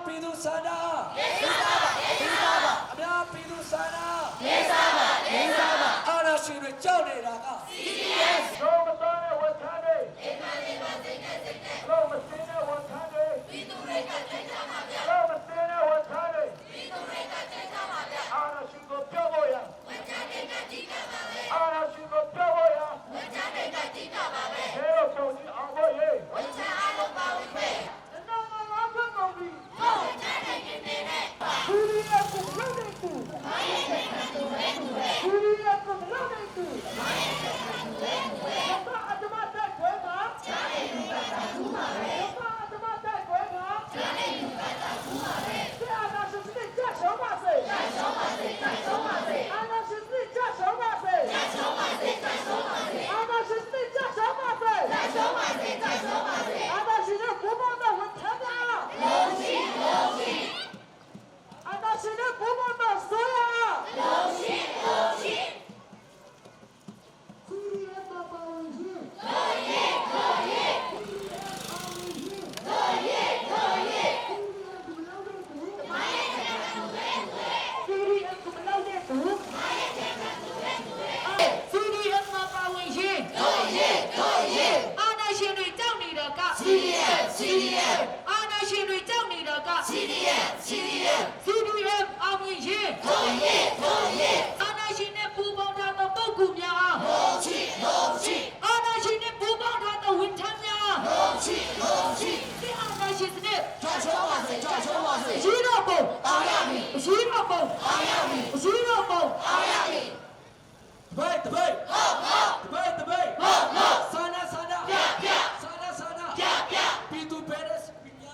ပြည်သူဆန္ဒလေးစားပါလေးစားပါအများပြည်သူဆန္ဒလေးစားပါလေးစားပါအာဏာရှင်တွေကြောက်နေတာက CDS လုံးမသားတဲ့ဝန်ထမ်းတွေအိမ်မှာနေပါစိတ်နဲ့စိတ်နဲ့လုံးမစင်းတဲ့ဝန်ထမ်းတွေပြည်သူတွေကကြိုက်ကြပါဗျာလုံးမစင်းတဲ့ဝန်ထမ်းတွေပြည်သူတွေကကြိုက်ကြပါဗျာအာရရှိကိုပြောဖို့ရဝန်ထမ်းတွေကကြည့်ကြပါပဲအာရရှိကိုပြောဖို့ရဝန်ထမ်းတွေကကြည့်ကြပါပဲဟဲ့တော့ချုပ်ကြီးအောင်ဖို့ရေဝန်ထမ်းအားလုံးပါဝင်ပဲနော်နော်ငါဖတ်ကုန်ပြီဟုတ်ဝန်ထမ်းတွေနေနဲ့ဒီဒီကကူလုံးနေကူဘာရဲ့ကူပဲကူပဲဒီဒီကကူလုံးနေကူ ဘာအတမတိုက်ခွဲမှာချားနေလူကတာဘူးပါပဲဘာအတမတိုက်ခွဲမှာချားနေလူကတာဘူးပါပဲ这အာနာရှင်စနစ်ကြရှုံးပါစေကြရှုံးပါစေကြရှုံးပါစေအာနာရှင်စနစ်ကြရှုံးပါစေကြရှုံးပါစေကြရှုံးပါစေအာနာရှင်စနစ်ကြရှုံးပါစေကြရှုံးပါစေကြရှုံးပါစေအာနာရှင်တို့ဘုမောတဲ့ဝန်ထမ်းများလုံးရှိလုံးရှိအာနာရှင်တို့ဘုမောတဲ့ဆိုရလုံးရှိလုံးရှိ CDF မှာပါဝင်ခြင်း CDF ကမလောက်တဲ့သူ CDM မှာပါဝင်ရင်တို့ရင်တို့ရင်အာနာရှင်တွေကြောက်နေတာက CDM CDM အာနာရှင်တွေကြောက်နေတာက CDM CDM CDM အောင်မြင်ရင်တို့ရင်တို့ရင်အာနာရှင်နဲ့ပူးပေါင်းထားသောပုဂ္ဂိုလ်များအားလုံးချီလုံးချီအာနာရှင်နဲ့ပူးပေါင်းထားသောဝန်ထမ်းများအားလုံးချီလုံးချီဒီအာနာရှင်စနစ် ကြွချုံးပါစေကြွချုံးပါစေ အရေးတော်ပုံ အောင်ရမည် အရေးတော်ပုံ အောင်ရမည် အရေးတော်ပုံ အောင်ရမည် တပိတ်တပိတ်ဟုတ်ဟုတ်တပိတ်တပိတ်ဟုတ်ဟုတ်ဆန္ဒဆန္ဒပြပြဆန္ဒဆန္ဒပြပြပြည်သူပဲတဲ့ပညာ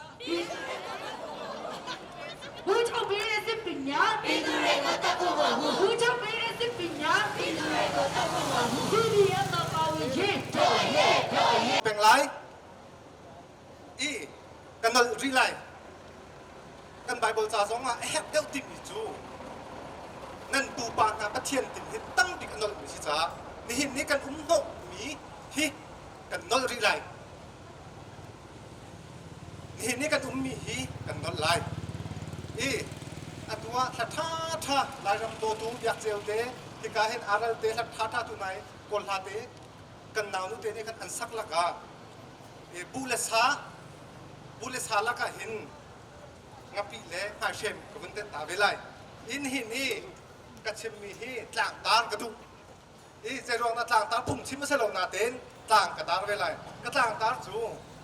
ဘူချုပ်ပေးတဲ့စစ်ပညာ ပြည်သူတွေကိုတတ်ဖို့မဟုတ်ဘူး ဘူချုပ်ပေးတဲ့စစ်ပညာ ပြည်သူတွေကိုတတ်ဖို့မဟုတ်ဘူး CDM မှာပါဝင်ခြင်း တို့ရဲ့တို့ရဲ့ peng lai i kan nol ri lai kan bible cha zong ah hek deuh ti mi cu nan tu pa hna pathian tin hi tam bik a nol mi si ca nihin ni kan um hnawh mi hi kan nol ri lai nihin ni kan um mi hi kan nol lai i atu ah thla tha tha lairam dawtu biak ceu te hika hin aral te hla tha tha tu nai kawl hla te kan nau nu te nih khan an sak lakah bu le sa bu le sa lakah hin ngapi le hmaisem ka vun tet ta ve lai in hin i ka chimmi hi tlangtar ka duh i zeiruang dah tlangtar phungchim a si lo natein tlang ka tar ve lai ka tlangtar cu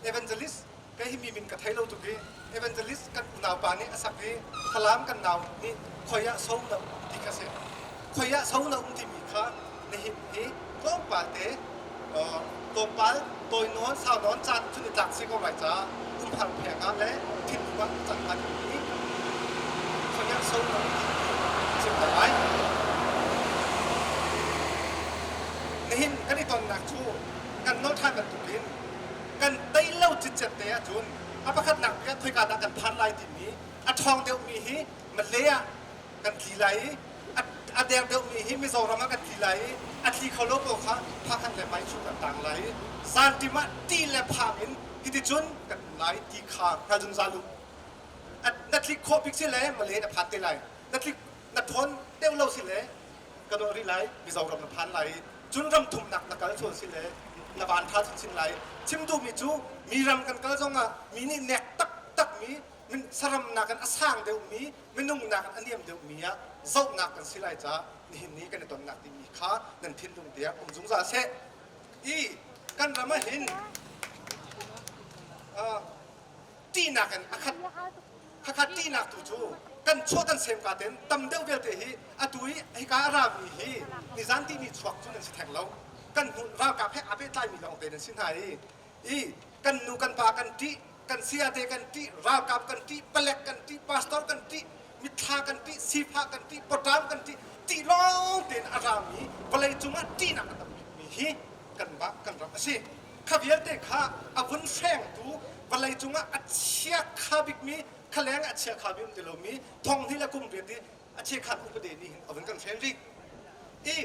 evangelist kei hi mi min ka thei lo tuk i evangelist kan unau pa nih a sak i Falam kan nau nih khoi ah so na um ti kha si khoi ah so na um timi kha nihin hi tlawmpal te tlawmpal tawi nawn sau nawn caan cun i tlak si ko lai ca umhar pheng ah le thinlung ah cang hnga dingmi khoi ah so na um timi chim ko lai nihin kan i tonnak cu kan nawl ṭhan bantukin kan tei lo citcet te ahcun a pakhatnak bik ah khoika dah kan phan lai timi a ṭhawng deuhmi hi Malay ah kan tli lai i a der deuhmi hi Mizoram ah kan tli lai i a tli kho lo paoh kha Phakhat le Maichu kan tang lai i zanṭim ah ti le phang in hiticun kan um lai ti kha hngal zungzal u. Na tlik khawh bik si le Malay na phan te lai. Na tlik na ṭhawn deuh lo si le ka dawh rih lai Mizoram na phan lai i cun ram thumnak na kal sual si le na van ṭha chinchin lai. Chim duhmi cu mi ram kan kal zongah mi nih nek taktak mi saram nakin a sang deuhmi minung nakin a niam deuhmi ah zohnak kan si lai caah nihin ni kan i tonnak timi kha nan thinlung te ah um zungzal seh. I kan ram ah hin ṭihnak in a khat khakha ṭihnak tu cu kan chuah kan sem ka ten tam deuh vialte hi atu i hika a rami hi nizan timi chuak cu nan si theng lo kan hnu ralkap he aa pehtlaimi lawng te nan si hna i i kan nu kan pa kan ṭih kan sayate kan ṭih ralkap kan ṭih palek kan ṭih pastor kan ṭih mithla kan ṭih sifah kan ṭih pawṭam kan ṭih ṭih lawng tein a rami vawlei cungah ṭihnak a tam bikmi hi kanmah kan ram a si kha vialte kha a vun hrengtu vawlei cungah a chia kha bikmi khaleng a chia kha bik um ti lomi thong hnih le kum riat i a chia khan upade nih hin a vun kan hren rih i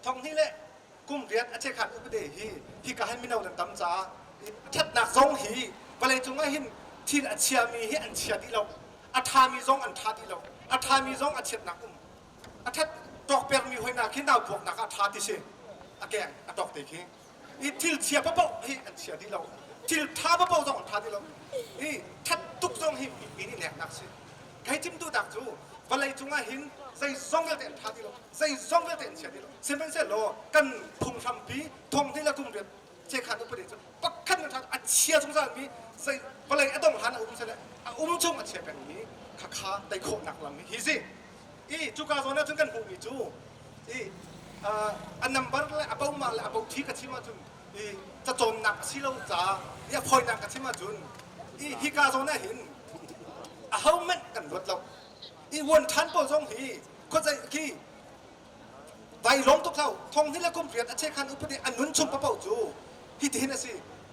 thong hnih le kum riat a chekhat upade hi hika hin mino nan tam caah ṭhatnak zong hi vawlei cungah hin. Thil a chiami hi an chia dih lo. A ṭhami zong an ṭha dih lo. A ṭhami zong a chiatnak um. A ṭhat tawkpekmi hoi hna khi nau puaknak ah ṭha ti si. A keng a tawk te khi. I thil chia paoh hi an chia dih lo. Thil ṭha paoh zong an ṭha dih lo. I ṭhat tuk zong hi mipi nih neknak si. Kai chim duhnak cu vawlei cungah hin zeizong vialte an ṭha dih lo. Zeizong vialte an chia dih lo. Sihmanhsehlaw kan phunghrampi thong hnih le kum riat chekhan upadi cu pakhat na ṭha a chia zungzal mi zei vawlei a dong hlan a um sile a um chung a chia pengmi khakha tei khawhnak lam hi si. I cuka zawn ah cun kan hmuhmi cu i a number le a boma le a bothi ka chim ahcun i cacawnnak a si lo ca i a fawinak ka chim ahcun i hika zawn ah hin ahohmanh kan luat lo. I uan ṭhan pawl zong hi khuazei khi vai lawm tuk hlah thong hnih le kum riat a chekhan upadi a nun chung paoh cu hitihin a si.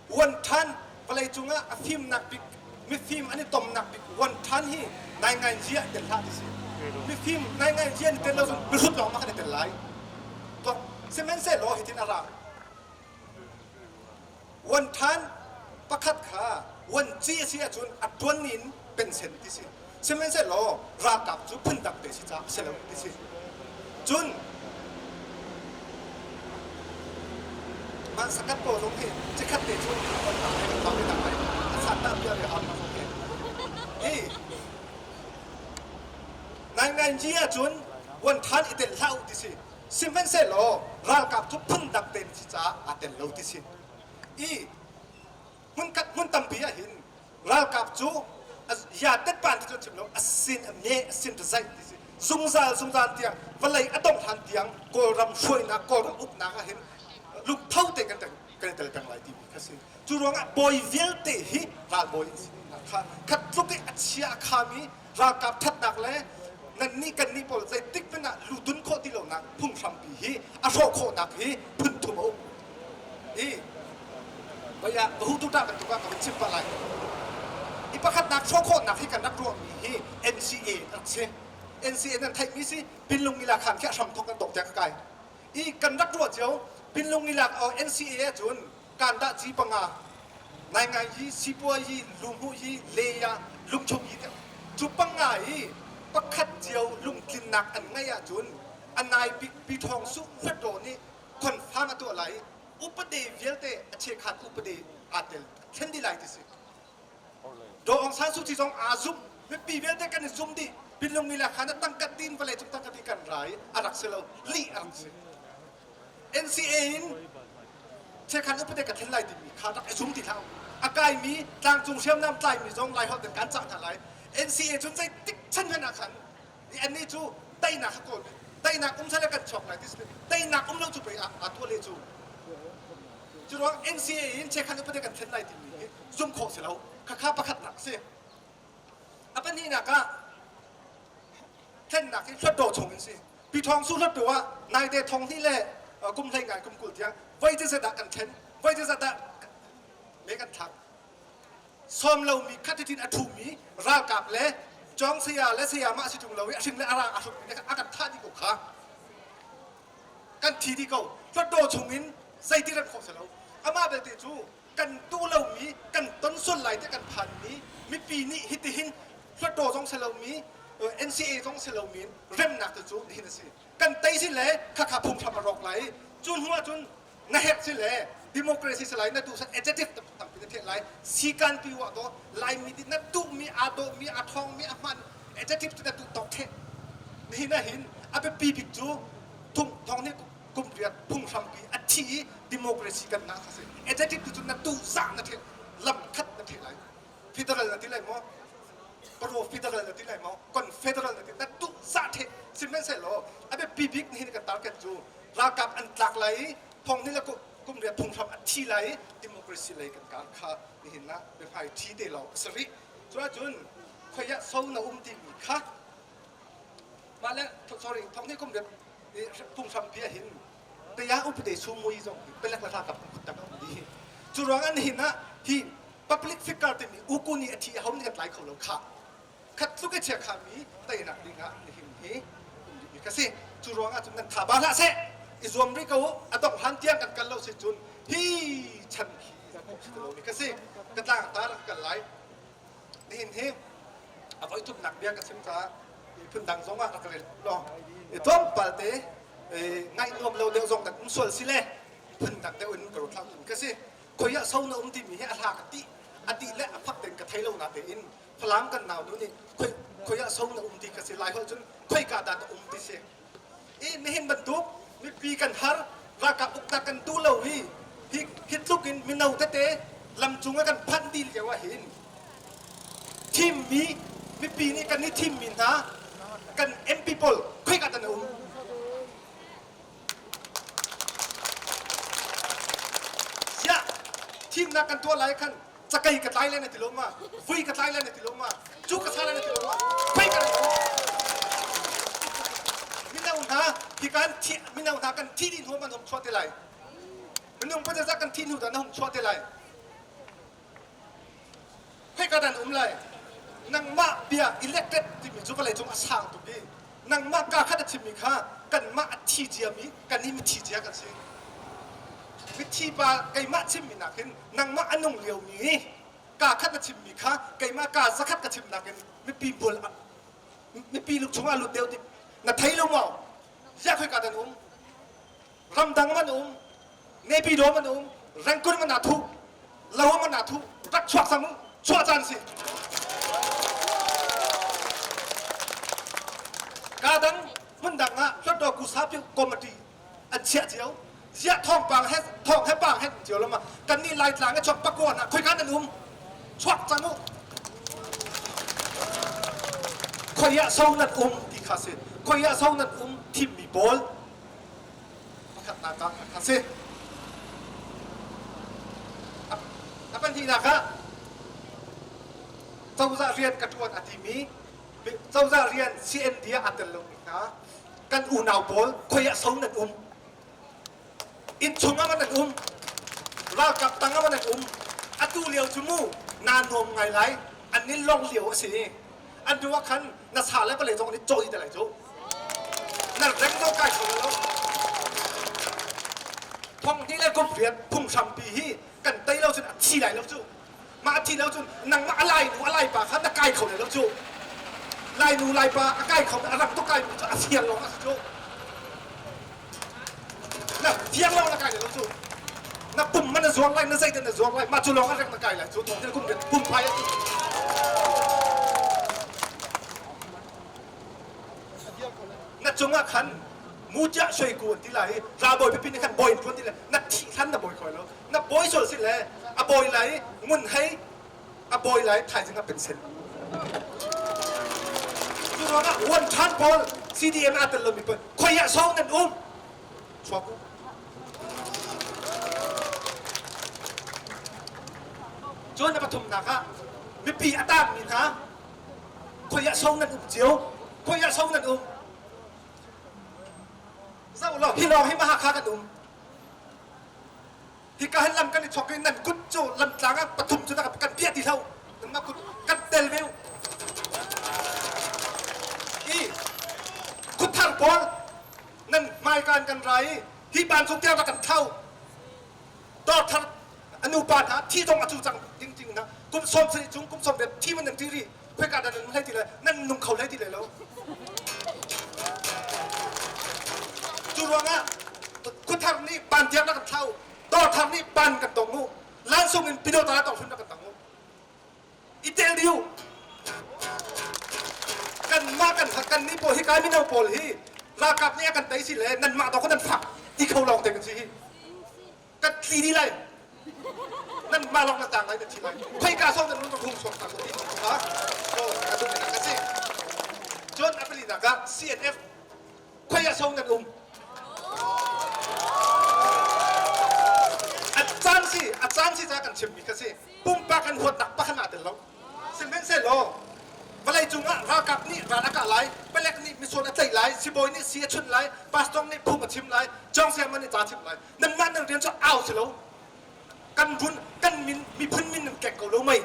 Uan ṭhan vawlei cungah a fimnak bik mifim an i tomnak bik uan ṭhan hi nai ngai zia tel hlah ti si. Mifim nai ngai zia ni tel lo cun mihrut lawng ma kan i tel lai. Tuak sihmanhsehlaw hitin a ra. Uan ṭhan pakhat kha uan ci a si ahcun a ṭuan in pensen ti si. Sihmanhsehlaw ralkap cu phundang te si caah a si lo ti si. Cun mah sakat pawl zong hi cikhat te cu kan tak he kan tak tak lai a sat ta bia le hau zong hi. Hi ngai ngai ji ahcun uan ṭhan i tel hlah u ti si. Sihmanhsehlaw ralkap cu phundang te si caah aa tel lo ti si. I hmunkhat hmun tampi ah hin ralkap cu ya tetpan ti cu chim lo a sin a me a sin zaih ti si zungzal zungzal tiang vawlei a dongh hlan tiang Kawlram hruainak Kawlram uknak ah hin lungtho te kan kan i tel peng lai timi kha si. Cu ruangah bawi vialte hi ralbawi an si kha khat tluk i a chia a khami ralkap thatnak le nan nih kan nih pawl zeitik hmanh ah ludun khawh ti lonak phunghrampi hi a hrawh khawhnak hi phun thum a um. I voi ah hutu ta bantuk ah ka vun chim pah lai. I pakhatnak hrawh khawhnak hi kan rak ruahmi hi NCA rak si. NCA nan theihmi si Pinlung Ngila khan khi a hram thawk kan dawk tiang ka kai. I kan rak ruah cio Pinlung Ngila NCA ahcun kandah ci panga ngaingai yi sipua yi luhmuh yi leya lungchung yi cu panga i pakhat cio lungtlinnak an ngeih ahcun a nai bik pi thawng su hluttaw nih confirm a tuah lai i upade vialte a chekhat upade aa tel thlen dih lai ti si. Daw Aung San Suu Kyi zong aa zumh mipi vialte kan i zum dih pinlung mi le khan a tangka tin vawlei cung tangka ti kan rai a rak si lo lih a rak si. NCA in chekhan upade ka thlen lai timi kha rak i zum ti hlah. A kaimi tlangcung hriamnam tlaimi zong lai holh kan cah hna lai. NCA cun zeitik chan hmanh ah khan annih cu teinak kha kawl teinak um sale kan chuak lai ti teinak um lo cu pei a tuah le cu cu ruang NCA in chekhan upade kan thlen lai timi hi zum khawh si lo. Khakha pakhatnak si. A pahnihnak ah thlennak hi hluttaw chung in si. Pi Thawng Su hluttaw ah naite thong hnih le kum hlei ngai kum 20 tiang voi zeizat dah kan thlen, voi zeizat dah me kan thlak. Sawm lomi khat tin a ṭhumi ralkap le cawng saya le sayamah a si ṭung lo i a hring le a rang a hrukmi a kan thah dih ko kha. Kan thi dih ko. Hluttaw chung in zeiti ran khawh si lo. Amah belte cu kan duh lomi kan ton sual lai tiah kan phanmi mipi nih hitihin hluttaw zong si lomi NCA zong si lomi remnak te cu nihin a si. Kan tei si le khakha phunghram a rawk lai. Cu hnu ahcun na herh si le democracy si lai na duh san adjective tampi na theih lai sikan pi wa to laimi nih na duhmi aa dawhmi a ṭhawngmi a hman adjective cu na duh tawk theh. Nihin ah hin a biapi bik cu thong thong nih kum riat phunghrampi a thi i democracy kan ngah kha si. Adjective tu cu na duh zah na theih lam khat na theih lai. Federal na ti lai maw? Pro federal na ti lai maw? Confederal na ti na duh zah theh. Sihmanhsehlaw a biapi bik nihin kan target cu ralkap an tlak lai i thong hnih le kum riat phunghram a thi lai i democracy lei kan kar kha nihin ah biahmai thi te lawng a si rih. Cuahcun khoi ah so na um timi kha mah le sorry thong hnih kum riat phunghrampi ah hin taya upade sumui zong hi palek le ralkap kan kut tak a um dih. Cu ruang ah nihin ah hi public figure timi ukuni a thi a ho nih kan tlai kho lo khah. Khat tluk i chia khami teinak ding ah nihin hi um rih mi ka si. Cu ruang ah cun nan tha ba hlah seh. I zuam rih ko u. A dongh hlan tiang kan kal lo si cun hi chan hi si ti lo mi ka si. Ka tlang ta rak kal lai. Nihin hi a voi thumnak bia ka chim caah miphun dang zong ah rak rel law tlawmpal te ngaih nuam lo deuh zong kan um sual si le phun dang deuh in ka ruat hlah ka si. Khoi ah so na um timi hi a hla ka ti a ti le a fak tein ka thei lo na tein Falam kan nau nu nih khoi khoi ah so na um ti ka si lai holh cun khoi ka dah na um ti si. I nihin bantuk mipi kan har ralkap uknak kan duh lo hi hi hi tluk in mino tete lamcung ah kan phanh dih lio ah hin thimmi mipi nih kan i thimmi hna kan MP pawl khoi ka dah na um. Siah thimnak kan tuah lai khan cakei ka tlai lai na ti lo ma vui ka tlai lai na ti lo ma cu ka sa lai na ti lo ma khoi ka mino hna hi kan thi mino hna kan thi dih hnu man hong chuah te lai minung pa kan thi hnu dah na hong chuah te lai khoi ka dan um lai nangmah bia elected timi cu vawlei cung a sang tuk i nangmah ka khat a chimmi kha kanmah a thi ciami kan i mithi cia kan si mithi pa keimah chimmi nakin nangmah a nung liomi ka khat na chimmi kha keimah ka zakhat ka chim nakin mipi bul mipi lung chungah lut deuh ti na thei lo maw ziah khoi ka dan um ramdang man um Naypyidaw man um Rangoon man thu lo man thu rak chuak sang chuah caan si ka dang hmun dang ah Hluttaw Kusapyu Committee an chiah cio ziah thawngpang he thawng he pang he cio lama kan nih Laitlang a chuak pakua na khoi kan an um chuak cang u khoi ah so nan um ti kha si khoi ah so nan um thimmi pawl pakhatnak ah a si. A pahnihnak ah cozah rian ka ṭuan a timi cozah rian CND ah aa tel lomi hna kan unau pawl khoi ah so nan um innchung ah man nan um ralkap tang ah man nan um atu lio cu mu naa nuam ngai lai an nin long lio a si an hnu ah khan na sa le palei zong nih cawi te lai cu na reng zo kai kho lo thong hnih le kum riat phunghrampi hi kan tei lo cun a thi lai lo cu mah a thi lo cun nangmah a lai nu a lai pa kha na kai kho lai lo cu lai nu lai pa a kai kho a rak tuk kai cu a fiang lawng a si cu na fiang lawng na kai lai lo cu na pum man na zuang lai na zeitin na zuang lai mah cu lawng a reng na kai lai cu thong hnih le kum riat pum phai a Na cungah khan muciah sui ku an ti lai i ralbawi pipi nih khan bawi in ṭuan ti lai na thih hlan na bawi kho lo na bawi sual si le a bawi lai i ngun hei a bawi lai thaizing ah pensen cu ruangah one ṭhan pawl CDM aa tel lomi pawl khoi ah so nan um chuak u cun a pathumnak ah mipi a taangmi hna Khoi ah so nan um cio? Khoi ah so nan um? Zoh law hi lawng hi Mahakha kan um. Hika hin lam kan i chok i nan kut cu lamtlang ah pathum cu kan piah ti hlo. Nanmah kut kan tel ve u. I kutthar pawl nan hmaikan kan ra i hi ban cung tiang kan thlau. Dawr thar a nupa hna thi zong a cu cang ding ding hna kum 70 cung kum 80 thi man nan ti ri khoika dah nan hlei ti le nan nung kho hlei ti le lo cu ruangah khuthar nih pan tiang na kan thlau dawr thar nih pan kan tong mu lansung in pino ta tong hrim na kan tong mu i tel diu kan mah kan kan nih pawl hi kai mino pawl hi ralkap nih a kan tei si le nan mah to kan fak ti kho lawng te kan si hi kan tli dih lai nan mah lawng na tang lai na thi lai khoika song nan rung hung suak ta ti ha so ka duh nak a si cun a pali nak ah CNF khoi ah song nan um a caan si a caan si ca kan chimmi kha si pumpak kan huatnak pakhat ah tel lo sihmanhsehlaw vawlei cungah ralkap nih ral a kah lai palek nih misual a tlaih lai sibawi nih si a chunh lai pastor nih phung a chim lai cawngsiangman nih ca a chim lai nanmah nan rian cu au si lo kan run kan min miphun min nan keng ko lo mei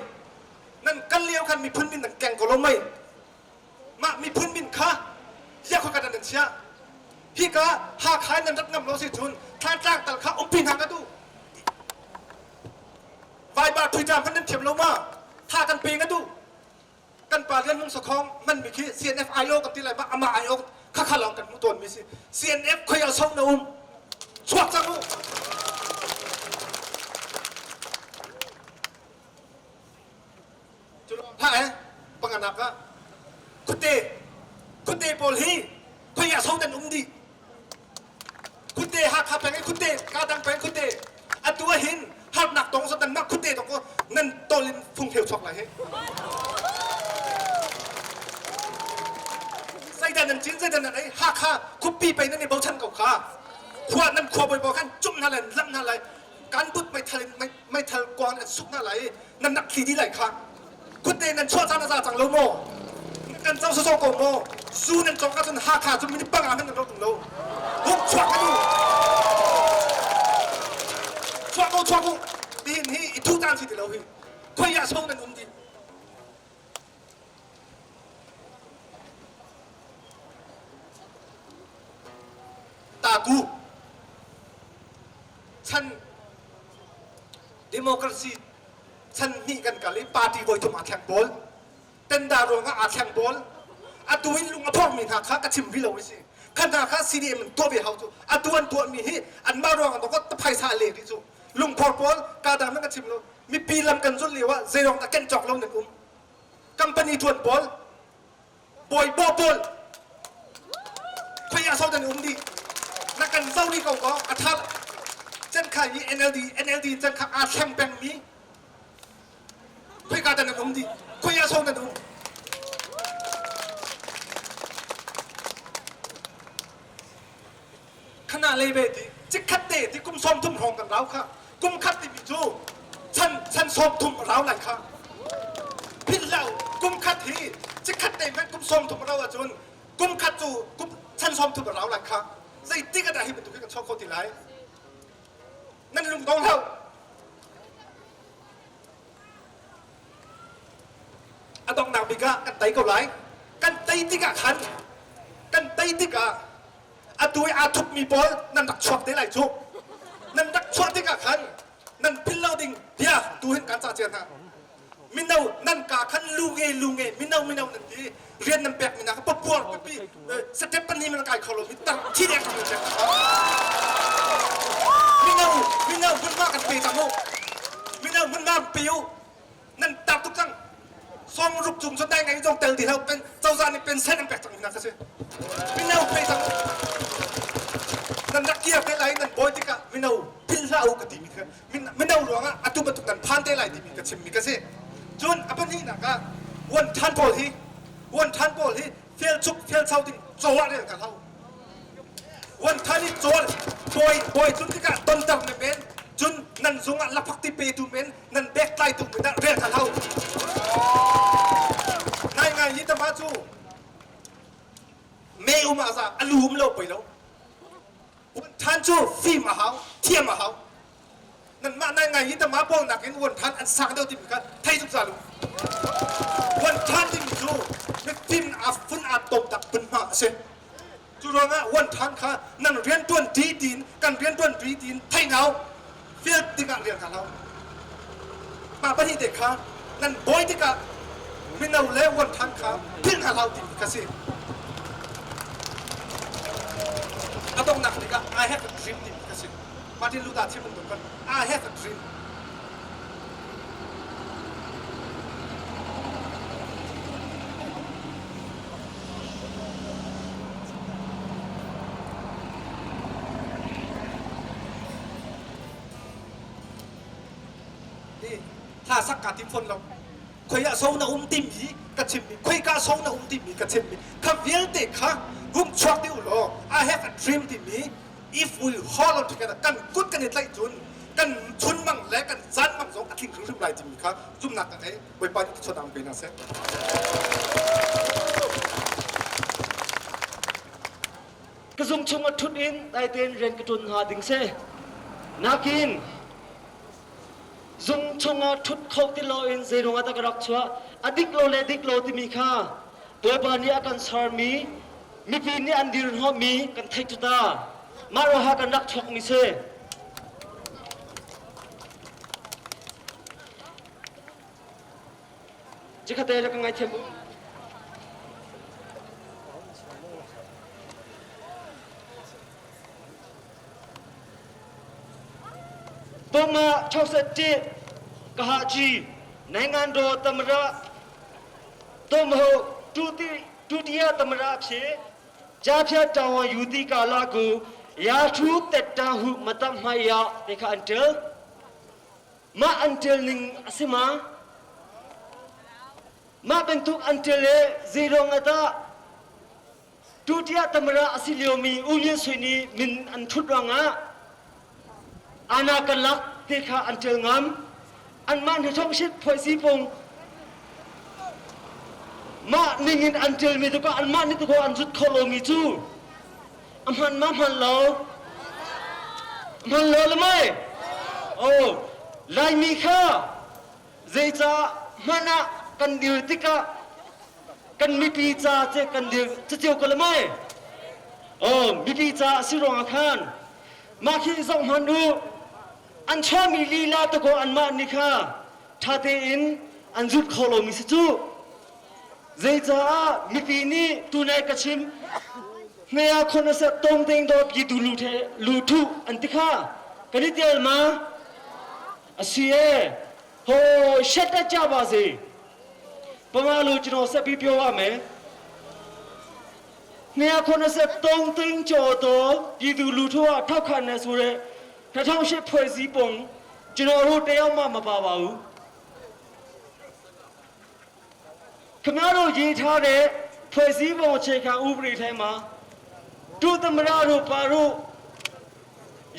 nan kal lio khan miphun min nan keng ko lo mei mah miphun min kha ziah khua kan nan chiah hika Hakha in nan rat ngam lo si cun Thlantlang tal kha umpi hna ka duh Vaiba Twitter hman nan thiam lo ma tha kan pe nga duh. Kan pa Lian Hmung Sakhong hmanmi khi CNF IO kan ti lai ma amah IO khakha lawng kan hmuh tawnmi si. CNF khoi ah so na um. Chuak cang u. Cu lawng hlah eh panganak ah khuate khuate pawl hi khoi ah so nan um dih. Khuate Hakha peng i khuate Kadang peng khuate atu ah hin harnak tong so nan mah khuate tong ko nan tol in fung pheu chuak lai hi. Zeidah nan cin zeidah nan ei Hakha khupi pei nan i bochan ko kha. Khua nan khua bawi pawl khan cumh hna lai lamh hna lai kan but meithal in meithal kuang an suk hna lai i nan nak thli dih lai kha. Khuate nan chuah caan a za cang lo maw? Kan co sawsawh ko maw? Zu nan cawk ahcun Hakha cu minute panga hmanh nan ro tung lo. Hung chuak kan u. Chuak ko chuak u. Tihin hi i thu caan si ti lo hi. Khoi ah so nan um dih. Taku chan democracy chan hnih kan kal i party voi thum aa thleng pawl tenda ruangah aa thleng pawl atu in lung a phormi hna kha ka chim rih lo i si kha hna kha CDM in tuah ve hau cu atu an tuahmi hi anmah ruangah dawk phaisa le rih cu lungphor pawl ka dang ka chim lo mipi lam kan zulh lio ah zeirong dah ken cawk lo nan um company tuan pawl bawi bo pawl khoi ah so nan um dih na kan zo rih ko ko a tha cen kha hi NLD NLD cen kha aa thleng peng mi khoi ka dan nan um dih khoi ah so nan um khana lei ve ti chikkhat te ti kum sawm thum hrawng kan rau kha kum khat timi cu chan chan sawm thum rau lai kha philh lo kum khat hi chikkhat te hmanh kum sawm thum rau ahcun kum khat cu kum chan sawm thum rau lai kha zeitik ah dah hi bantuk hi kan chuak kho ti lai nan lung dong hlah a donghnak bik ah kan tei ko lai kan tei tikah khan kan tei tikah atu i aa thupmi pawl nan rak chuak te lai cu nan rak chuah tikah khan nan philh lo ding bia tu hin kan ca cia hna mino nan ka khan lu nge lu nge mino mino nan ti rian nan pek mi na ka papuar pipi step pani man kai kho lo mi tar thi dek kan pek mino mino hmunhma kan pe cang u mino hmunhma pe u nan tar tuk cang song ruk cung cu dai ngai zong tel ti lo pen cozah nih pensen an pek cang hna ka si mino pe cang nan rak kir te lai nan bawi tikah mino philh hlah u ka ti mi kha mino ruangah atu bantuk nan phan te lai timi ka chim mi ka si cun a pahnihnak ah wan than pawl hi wan than pawl hi fel chuk fel chau ding cawah rel ka hau wan than i cawl bawi bawi cun tikah tonter na men cun nan zung ah laphak ti pe tu men nan bek tlai tu men dah rel ka hau ngai ngai hi tama cu me um ah za alu um lo poi lo wan than cu fim a hau thiam a hau nanmah nai ngai hi tama pawl nakin wan than an sang deuh timi kha thei zungzal u wan than timi cu mifim a fun a tom tak phun hma a si cu ruangah wan than kha nan rian tuan ṭi tiin kan rian tuan ṭi tiin thei ngau field tikah rian kha lo pa pahnih te kha nan bawi tikah mino le wan than kha philh hna hlau timi kha si a donghnak tikah I have a dream timi kha si Martin Luther chim bantuk kan I have a dream. Hla sak ka tim fawn lo. Khoi ah so na um timi ka chim mi, khoi ka so na um timi ka chim mi, kha vialte kha hung chuak dih u law I have a dream timi if we hold on together kan kut kan i tlaih cun kan chunmang le kan zanmang zong a tling hrimhrim lai timi kha zumhnak ka ngei Bawipa nih thluachuah pe hna seh. Ka zung chung a ṭhut in dai tein rian ka ṭuan hnga ding si. Nakin zung chungah ṭhut kho ti loin zeiruang ah dah ka rak chuah a dik lo le dik lo timi kha Bawipa nih a kan sermi mipi nih an dirhnawhmi kan theih cu ta. Mah ruangah kan rak chuakmi si. Chikhate le ka ngaithiam u. ပုံမှန်61ကဟာကြီးနိုင်ငံတော်သမ္မတသို့မဟုတ်ဒုတိဒုတိယသမ္မတအဖြစ်ကြားဖြတ်တာဝန်ယူသည့်ကာလကိုရာထူးတက်တန်းဟုမတတ်မှတ်ရတေခအန်တယ်မအန်တယ်နင်းအစမမဘန်တုအန်တယ်လေဇီရောငတာဒုတိယသမ္မတအစီလျိုမီဦးမြင့်ဆွေနီမင်အန်ထွတ်ရငါအာနာကလတ်တေခအန်တယ်ငမ်အန်မန်ဟထုံရှိဖွဲ့စည်းပုံမနင်းင်အန်တယ်မီတကအန်မနိတကောအန်ဇုတ်ခေါ်လိုမီချူအမှန်မမှန်လောမှန်လောလမိုင်အိုးလိုက်မီခါဇေချာမနာကန်ဒီတိကကန်မီပီချာချေကန်ဒီချချေကလမိုင်အိုးမီပီချာစီရောအခန်မာခိဆောင်ဟန်ဒူအန်ချာမီလီလာတကောအန်မနိခါထာတေအင်အန်ဇုတ်ခေါ်လိုမီစချူဇေချာမီပီနီတူနေကချင်း283သိန်းသောပြည်သူလူထဲလူထုအန်တိခါကတိတဲမှာအစီရဲ့ဟိုရှက်တက်ကြပါစေပမာလို့ကျွန်တော်ဆက်ပြီးပြောရမယ်283သိန်းကျော်သောပြည်သူလူထုကထောက်ခံနေဆိုတဲ့2008ဖွဲ့စည်းပုံကျွန်တော်တို့တယောက်မှမပါပါဘူးခင်ဗျားတို့ရေးထားတဲ့ဖွဲ့စည်းပုံအခြေခံဥပဒေထဲမှာဒုသမရတို့ပါတို့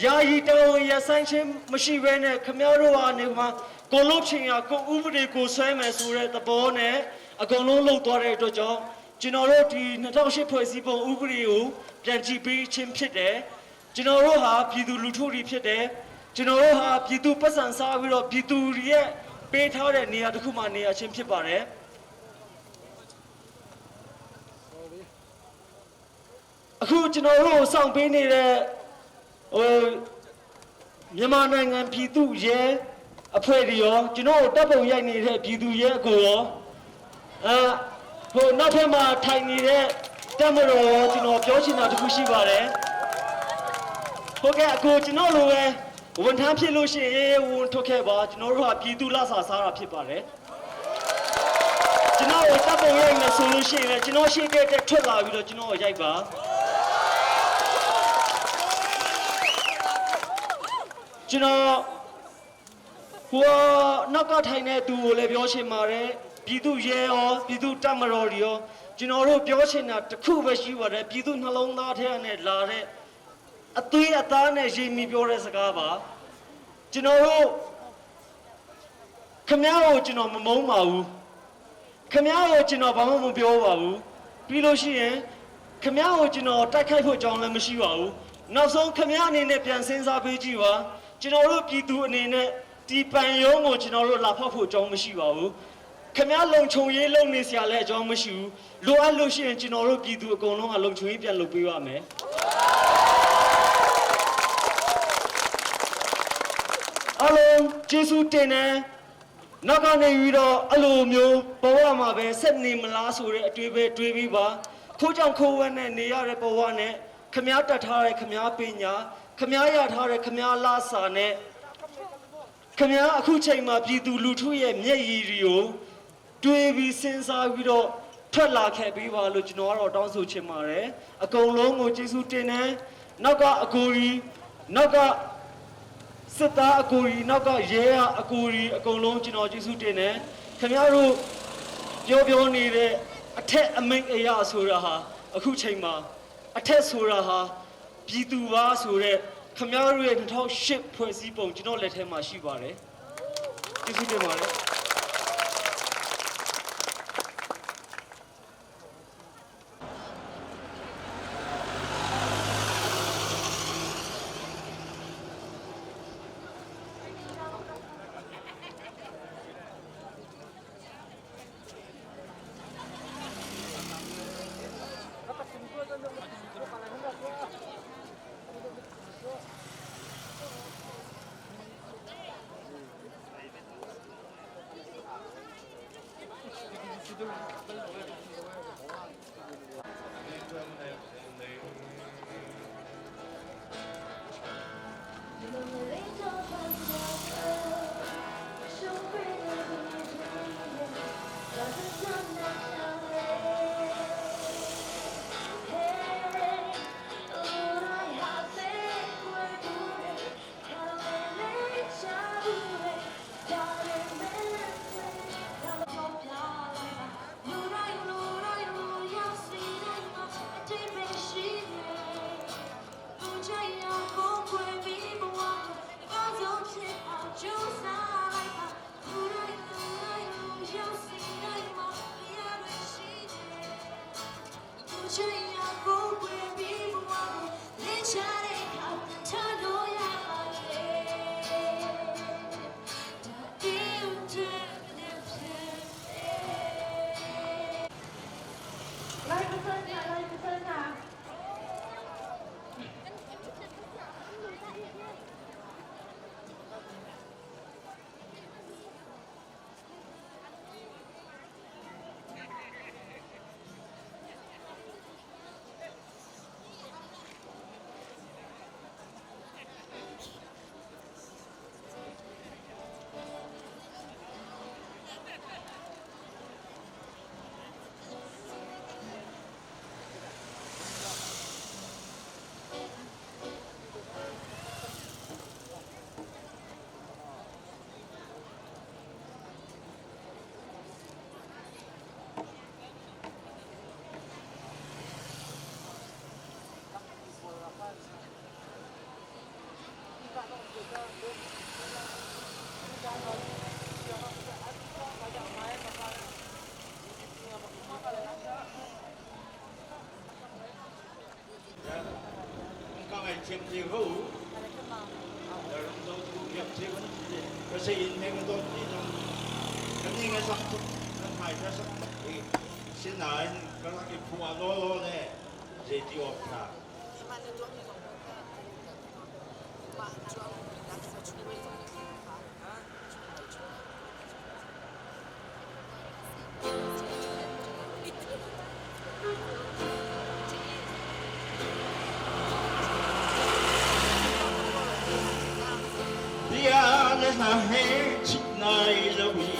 ယာယီတော်ဝင်ရဆိုင်ချင်းမရှိဘဲနဲ့ခမည်းတော်ကနေမှာကိုလုတ်ချင်းရကိုဥပဒေကိုဆွဲမယ်ဆိုတဲ့သဘောနဲ့အကုန်လုံးလှုပ်သွားတဲ့အတွက်ကြောင့်ကျွန်တော်တို့ဒီ2008ဖွဲ့စည်းပုံဥပဒေကိုပြန်ကြည့်ပေးခြင်းဖြစ်တယ်ကျွန်တော်တို့ဟာပြည်သူလူထုတွေဖြစ်တယ်ကျွန်တော်တို့ဟာပြည်သူပတ်စံစားပြီးတော့ပြည်သူတွေရဲ့ပေးထားတဲ့နေရာတစ်ခုမှနေရာချင်းဖြစ်ပါတယ်အခုကျွန်တော်တို့စောင့်ပေးနေတဲ့ဟိုမြန်မာနိုင်ငံပြည်သူရဲအဖွဲ့တွေရောကျွန်တော်တို့တပ်ပုံရိုက်နေတဲ့ပြည်သူရဲအကိုရောအဲဟိုနောက်ထပ်မှာထိုင်နေတဲ့တပ်မတော်ရောကျွန်တော်ပြောချင်တာတစ်ခုရှိပါတယ်ဟုတ်ကဲ့အကိုကျွန်တော်လိုပဲဝန်ထမ်းဖြစ်လို့ရှိရင်ဝန်ထုတ်ခဲ့ပါကျွန်တော်တို့ဟာပြည်သူလဆာစားတာဖြစ်ပါတယ်ကျွန်တော်တို့တပ်ပုံရိုက်နေဆိုလို့ရှိရင်လည်းကျွန်တော်ရှိတဲ့တက်ထွက်လာပြီးတော့ကျွန်တော်ကိုရိုက်ပါကျွန်တော်ဟိုနောက်ကထိုင်တဲ့သူကိုလည်းပြောချင်ပါတယ်ပြည်သူရဲရောပြည်သူတပ်မတော်တွေရောကျွန်တော်တို့ပြောချင်တာတစ်ခုပဲရှိပါတယ်ပြည်သူနှလုံးသားထဲကနေလာတဲ့အသွေးအသားနဲ့ရေမီပြောတဲ့စကားပါကျွန်တော်တို့ခမည်းကိုကျွန်တော်မမုန်းပါဘူးခမည်းကိုကျွန်တော်ဘာမှမပြောပါဘူးပြီးလို့ရှိရင်ခမည်းကိုကျွန်တော်တိုက်ခိုက်ဖို့အကြောင်းလည်းမရှိပါဘူးနောက်ဆုံးခမည်းအနေနဲ့ပြန်စဉ်းစားပေးကြည့်ပါကျွန်တော်တို့ပြည်သူအနေနဲ့ဒီပန်ရုံးကိုကျွန်တော်တို့လာဖောက်ဖို့အကြောင်းမရှိပါဘူးခမည်းလုံခြုံရေးလုံနေစရာလည်းအကြောင်းမရှိဘူးလိုအပ်လို့ရှိရင်ကျွန်တော်တို့ပြည်သူအကုန်လုံးကလုံခြုံရေးပြန်လုပ်ပေးပါမယ်အလုံးကျေးဇူးတင်တယ်နောက်ကနေပြီးတော့အလိုမျိုးဘဝမှာပဲဆက်နေမလားဆိုတဲ့အတွေးပဲတွေးပြီးပါခိုးကြောင်ခိုးဝဲနဲ့နေရတဲ့ဘဝနဲ့ခမားတတ်ထားတဲ့ခမားပညာခမားရထားတဲ့ခမားလာစာနဲ့ခမားအခုချိန်မှာပြည်သူလူထုရဲ့မျက်ရည်တွေကိုတွေးပြီးစဉ်းစားပြီးတော့ထွက်လာခဲ့ပြီးပါလို့ကျွန်တော်ကတော့တောင်းဆိုချင်ပါတယ်အကုန်လုံးကိုကျေးဇူးတင်တယ်နောက်ကအကူကြီးနောက်ကစစ်သားအကူကြီးနောက်ကရဲအကူကြီးအကုန်လုံးကျွန်တော်ကျေးဇူးတင်တယ်ခင်ဗျားတို့ပြောပြောနေတဲ့အထက်အမိန့်အရာဆိုတာဟာအခုချိန်မှာအထက်ဆိုတာဟာပြည်သူပါဆိုတဲ့ခင်ဗျားတို့ရဲ့2008ဖွဲ့စည်းပုံကျွန်တော်လက်ထဲမှာရှိပါတယ်ကျေးဇူးတင်ပါတယ် te ko u. Ram do tu biak che kan ti ka sei in me kan dawt ti zong kan ni ngai sak tuk kan hmai tha sak tuk i sinain ka rak i phuah law law le zei ti awk tha. Bia le hla he chit nai lo i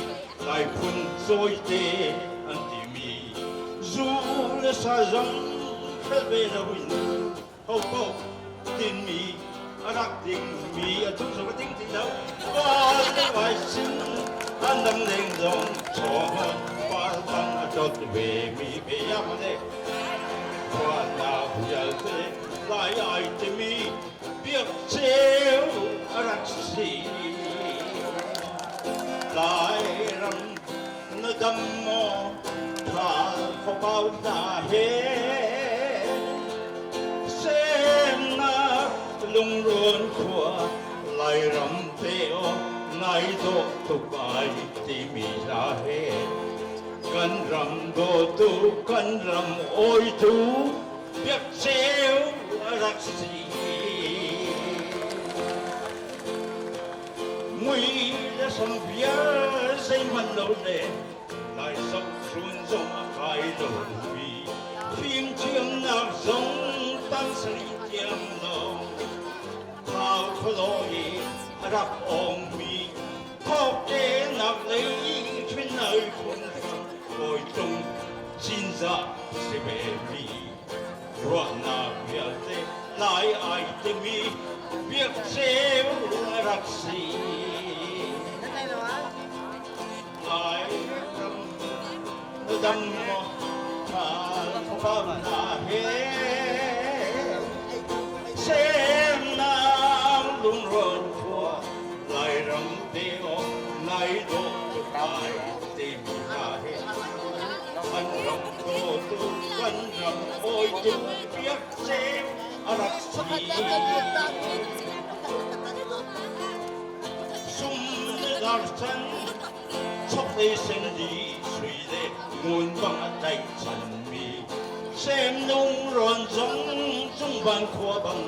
Lai phun cawite an timi zu le sa zong hrelh ve lo in hopoh tinmi a rak dingmi a cung zong a ding ti lo pa vai sin an dang leng zong chaw par bang a dot ve mi ve yang le khua na vialte lai ai timi biak ceu a rak si. Lai ram na dam maw tha khuapau hna he semnak lungrawn khua Lairam te aw nai dawh tuk ai timi hla he kan ram dawtu kan ram awitu biakceu a rak si. Mui le sam vial zeihmanh lo le lai sok hrun zong a kai lo mi fimthiamnak zong tam sarih tiang lawng thau khualaw i a rak awngmi thawktenak lei hrinai phun kawi tlung cinzah si ve mi ruahnak vialte lai ai timi biakceu a rak si. Lai ram na dam maw thal khuapam hna he semnak lungrawn khua Lairam te aw nai dawh tuk ai timi hna he kan ram dawtu kan ram hawitu biakceu a rak si. Sum le dar chan chokhlei sen li sui le ngun bang a tlaih chanmi sem nung rawn zong cungvan khua bang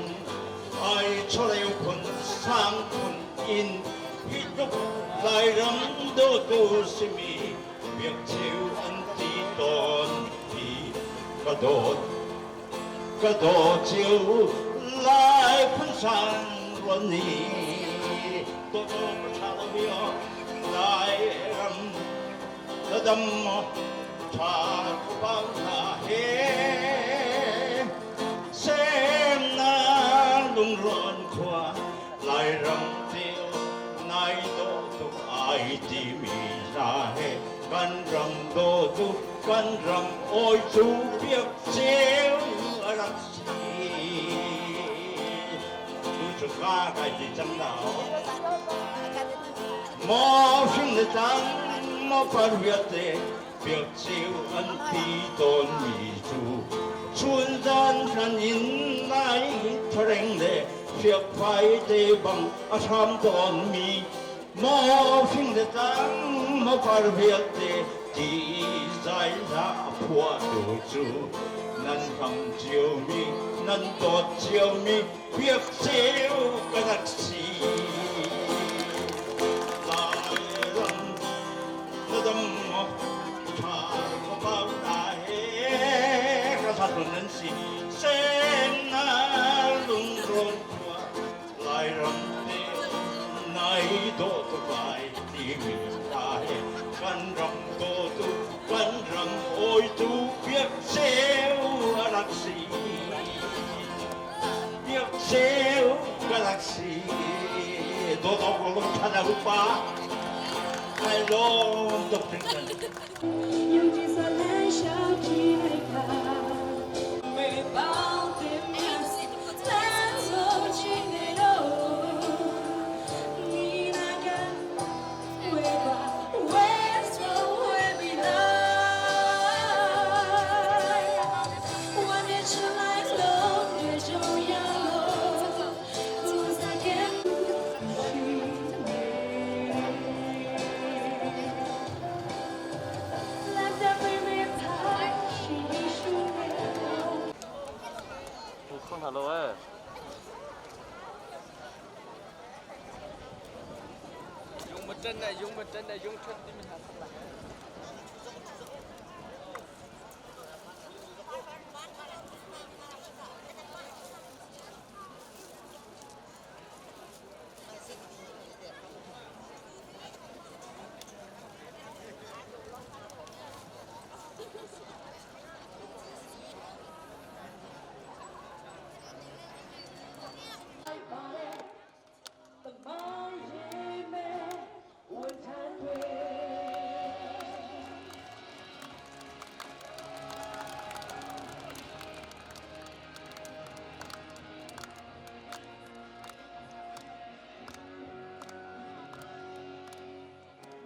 ai chawleu phun sang phun in hi tluk Lairam dawtu simi biakcheu an ti tawn hi ka dawt ka dawt cio lai phun sang ruan ni dawt awk a ṭha lo i lai ram na dam maw ṭha khuapau hna he semnak lungrawn khua Lairam cio nai dawh tuk ai timi hna he kan ram dawtu kan ram awi cu biak ceu a rak si. Tu cu ka kai ti cang lo. Maw hring le tlang maw par vialte biak ceu an ti tawnmi cu chun zan hran in nai thareng le fiakfai te bang a hram tawnmi maw fing le tlang maw par vialte ti zai hlah a phuahtu cu nan hram ciomi nan dawt ciomi biak ceu ka rak si. Lairam na dam maw ṭha khuapau ta he ka zatlun nan si semnak lungrawn khua Lairam te nai dawh tuk ai timi hla he kan ram dawtu kan ram awitu biak ceu a rak si. Biak ceu ka rak si. Dawt awk lung ṭhan a upa ai lawm tuk hringhran.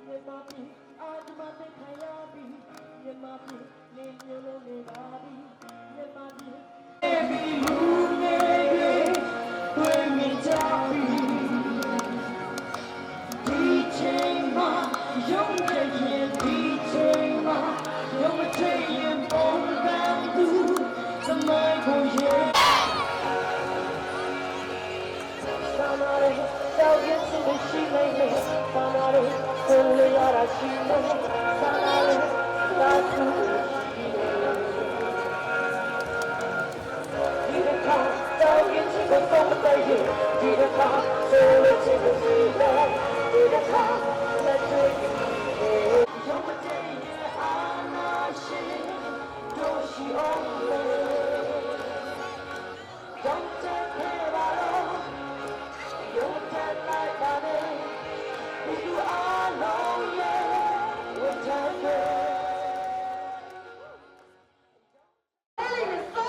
မြန်မာပြည်အာဓမသိခံရပြီမြန်မာပြည်နေမျိုးလုံးနေပါပြီမြန်မာပြည်ပြီလူငယ်တွေတွေ့မြင်ကြပြီဒီချိန်မှာရုံးတဲ့ရင်ဒီချိန်မှာရုံးမချရင်ပုံကံသူသမိုင်းကိုရေး စာနာရဲတောက်ရင်စရှိနေမယ်စာနာရဲကိုလေရတာရှိနေစာနာရဲသာသူဒီတစ်ခါတောက်ရင်စကိုတော့တဲ့ဒီတစ်ခါဆိုလို့ချင်လို့ရှိတယ်ဒီတစ်ခါလက်တွေ့ရုံးမတည်ရဲ့အာနာရှင်တို့ရှိအောင်လေကြောင့်တဲ့ခဲ့ပါတော့ ရုံးထလိုက်ပါနဲ့ဒီလူအလုံးရဲ့ဝတ်တဲ့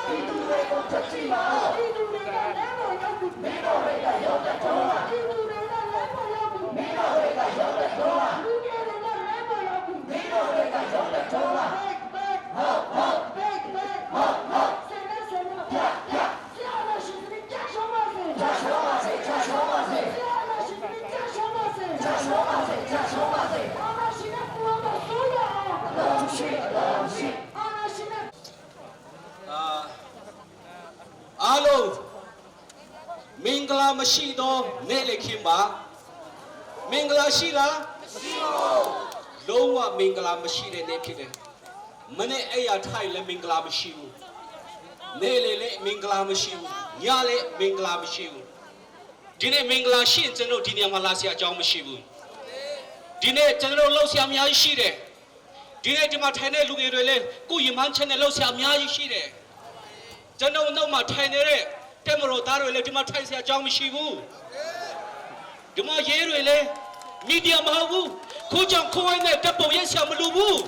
ဒီလူတွေကိုချက်ချပါ ဒီလူတွေကလဲပေါ်ရောက်ပြီမင်းတို့တွေကရောက်တဲ့တော့ဒီလူတွေကလဲပေါ်ရောက်ပြီမင်းတို့တွေကရောက်တဲ့တော့လူငယ်တွေကလဲပေါ်ရောက်ပြီမင်းတို့တွေကရောက်တဲ့တော့ဘက်ဘက်ဟုတ်ဟုတ်ဘက်ဘက်ဟုတ်ဟုတ်ဆယ်ဆယ်ပြပြဆရာမရှိတဲ့ကြာရှောင်းပါစေ ကြာရှောပါစေကြာရှောပါစေ ဆရာမရှိတဲ့ကြာရှောင်းပါစေ ကြာရှောပါစေကြာရှောပါစေ အာမရှိတဲ့ပူအောင်ဆိုးရအောင် လုံးရှိလုံးရှိ အာမရှိတဲ့ အားလုံးမင်္ဂလာမရှိတော့နေ့လေခင်ပါမင်္ဂလာရှိလားမရှိပါဘူးလုံးဝမင်္ဂလာမရှိတဲ့နေ့ဖြစ်တယ်မနေ့အဲ့ရထိုင်လည်းမင်္ဂလာမရှိဘူးနေ့လေလည်းမင်္ဂလာမရှိဘူးညလည်းမင်္ဂလာမရှိဘူးဒီနေ့မင်္ဂလာရှိရင်ကျွန်တော်ဒီနေရာမှာလာเสียအကြောင်းမရှိဘူးဒီနေ့ကျွန်တော်လှုပ်ရှားအများကြီးရှိတယ်ဒီနေ့ဒီမှာထိုင်တဲ့လူငယ်တွေလည်းကိုယ်ရင်မှန်းချက်နဲ့လှုပ်ရှားအများကြီးရှိတယ် ကျွန်တော်နောက်မှာထိုင်နေတဲ့တက်မတော်သားတွေလည်းဒီမှာထိုင်เสียအကြောင်းမရှိဘူးဒီမှာရဲတွေလည်းမီဒီယာမဟုတ်ဘူးခုကြောင့်ခွိုင်းနဲ့တပ်ပုံရက်ဆရာမလိုဘူး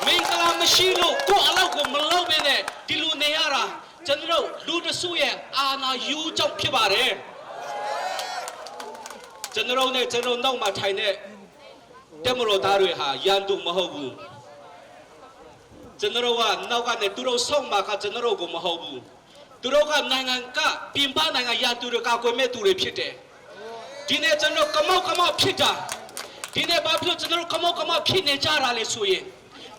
မင်္ဂလာမရှိလို့ကိုယ့်အလောက်ကိုမလောက်ပဲနဲ့ဒီလိုနေရတာကျွန်တော်လူတစုရဲ့အာနာယူကြောင့်ဖြစ်ပါတယ်ကျွန်တော်နဲ့ကျွန်တော်နောက်မှာထိုင်တဲ့တက်မတော်သားတွေဟာရန်သူမဟုတ်ဘူး ကျွန်တော်ကနောက်ကနေသူတို့ဆုံးမှာကကျွန်တော်ကိုမဟုတ်ဘူးသူတို့ကနိုင်ငံကပြင်ပနိုင်ငံရသူတွေကကွယ်မဲ့သူတွေဖြစ်တယ်ဒီနေ့ကျွန်တော်ကမောက်ကမောက်ဖြစ်တာဒီနေ့ဘာဖြစ်လို့ကျွန်တော်ကမောက်ကမောက်ဖြစ်နေကြတာလဲဆိုရင်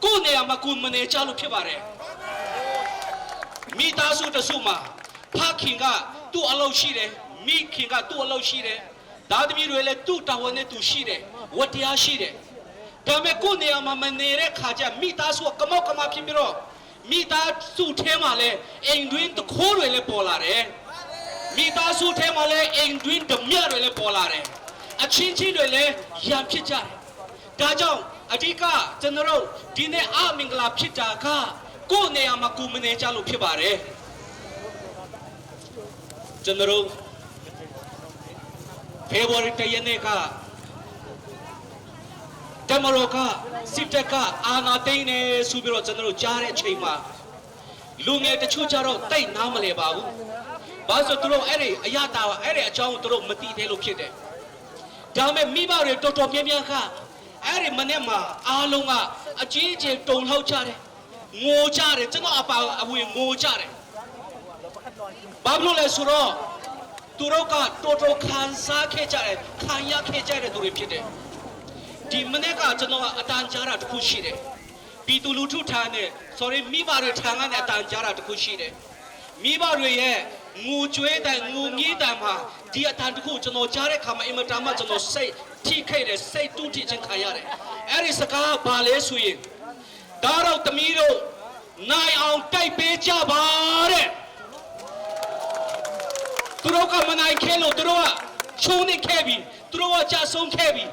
ကိုယ့်နေရာမှာကိုယ်မနေကြလို့ဖြစ်ပါတယ်မိသားစုတစုမှာဖခင်ကသူ့အလုပ်ရှိတယ်မိခင်ကသူ့အလုပ်ရှိတယ်သားသမီးတွေလည်းသူ့တာဝန်နဲ့သူရှိတယ်ဝတ္တရားရှိတယ် ဒါပေမဲ့ကိုယ့်နေရာမှာမနေတဲ့ခါကျမိသားစုကကမောက်ကမဖြစ်ပြီးတော့မိသားစုထဲမှာလည်းအိမ်တွင်းတခိုးတွေလည်းပေါ်လာတယ်မိသားစုထဲမှာလည်းအိမ်တွင်းဓမြတွေလည်းပေါ်လာတယ်အချင်းချင်းတွေလည်းရံဖြစ်ကြတယ်ဒါကြောင့်အဓိကကျွန်တော်တို့ဒီနေ့အမင်္ဂလာဖြစ်တာကကိုယ့်နေရာမှာကိုယ်မနေကြလို့ဖြစ်ပါတယ်ကျွန်တော်တို့ဖေဖော်ဝါရီတရက်နေ့က တမတော်ကစစ်တပ်ကအာဏာသိမ်းတယ်ဆိုပြီးတော့ကျွန်တော်တို့ကြားတဲ့အချိန်မှာလူငယ်တချို့ကြတော့တိတ်နားမလဲပါဘူး။ဘာလို့ဆိုသူတို့အဲ့ဒီအရတာအဲ့ဒီအကြောင်းကိုသူတို့မသိသေးလို့ဖြစ်တယ်။ဒါပေမဲ့မိဘတွေတော်တော်များများကအဲ့ဒီမနေ့မှာအားလုံးကအကြီးအကျယ်တုန်လှုပ်ကြတယ်။ငိုကြတယ်ကျွန်တော်အပါအဝင်ငိုကြတယ်။ဘာလို့လဲဆိုတော့သူတို့ကတော်တော်ခံစားခဲ့ကြတယ်ခံရခဲ့ကြတဲ့သူတွေဖြစ်တယ်။ ဒီမနေ့ကကျွန်တော်အတန်ကြားတာတစ်ခုရှိတယ်။ပြည်သူလူထုထံနဲ့ sorry မိဘတွေထံကနေအတန်ကြားတာတစ်ခုရှိတယ်။မိဘတွေရဲ့ ငူကြွေးတန်ငူငီးတန်မှာဒီအတန်တခုကျွန်တော်ကြားတဲ့ခါမှာအင်မတန်မှကျွန်တော်စိတ်ထိခိုက်တယ်စိတ်တူးထိချင်းခံရတယ်အဲ့ဒီစကားဘာလဲဆိုရင်ဒါတော့သမီးတို့နိုင်အောင်တိုက်ပေးကြပါတဲ့သူတို့ကမနိုင်ခဲလို့သူတို့ကချုံနေခဲ့ပြီသူတို့ကကြဆုံးခဲ့ပြီ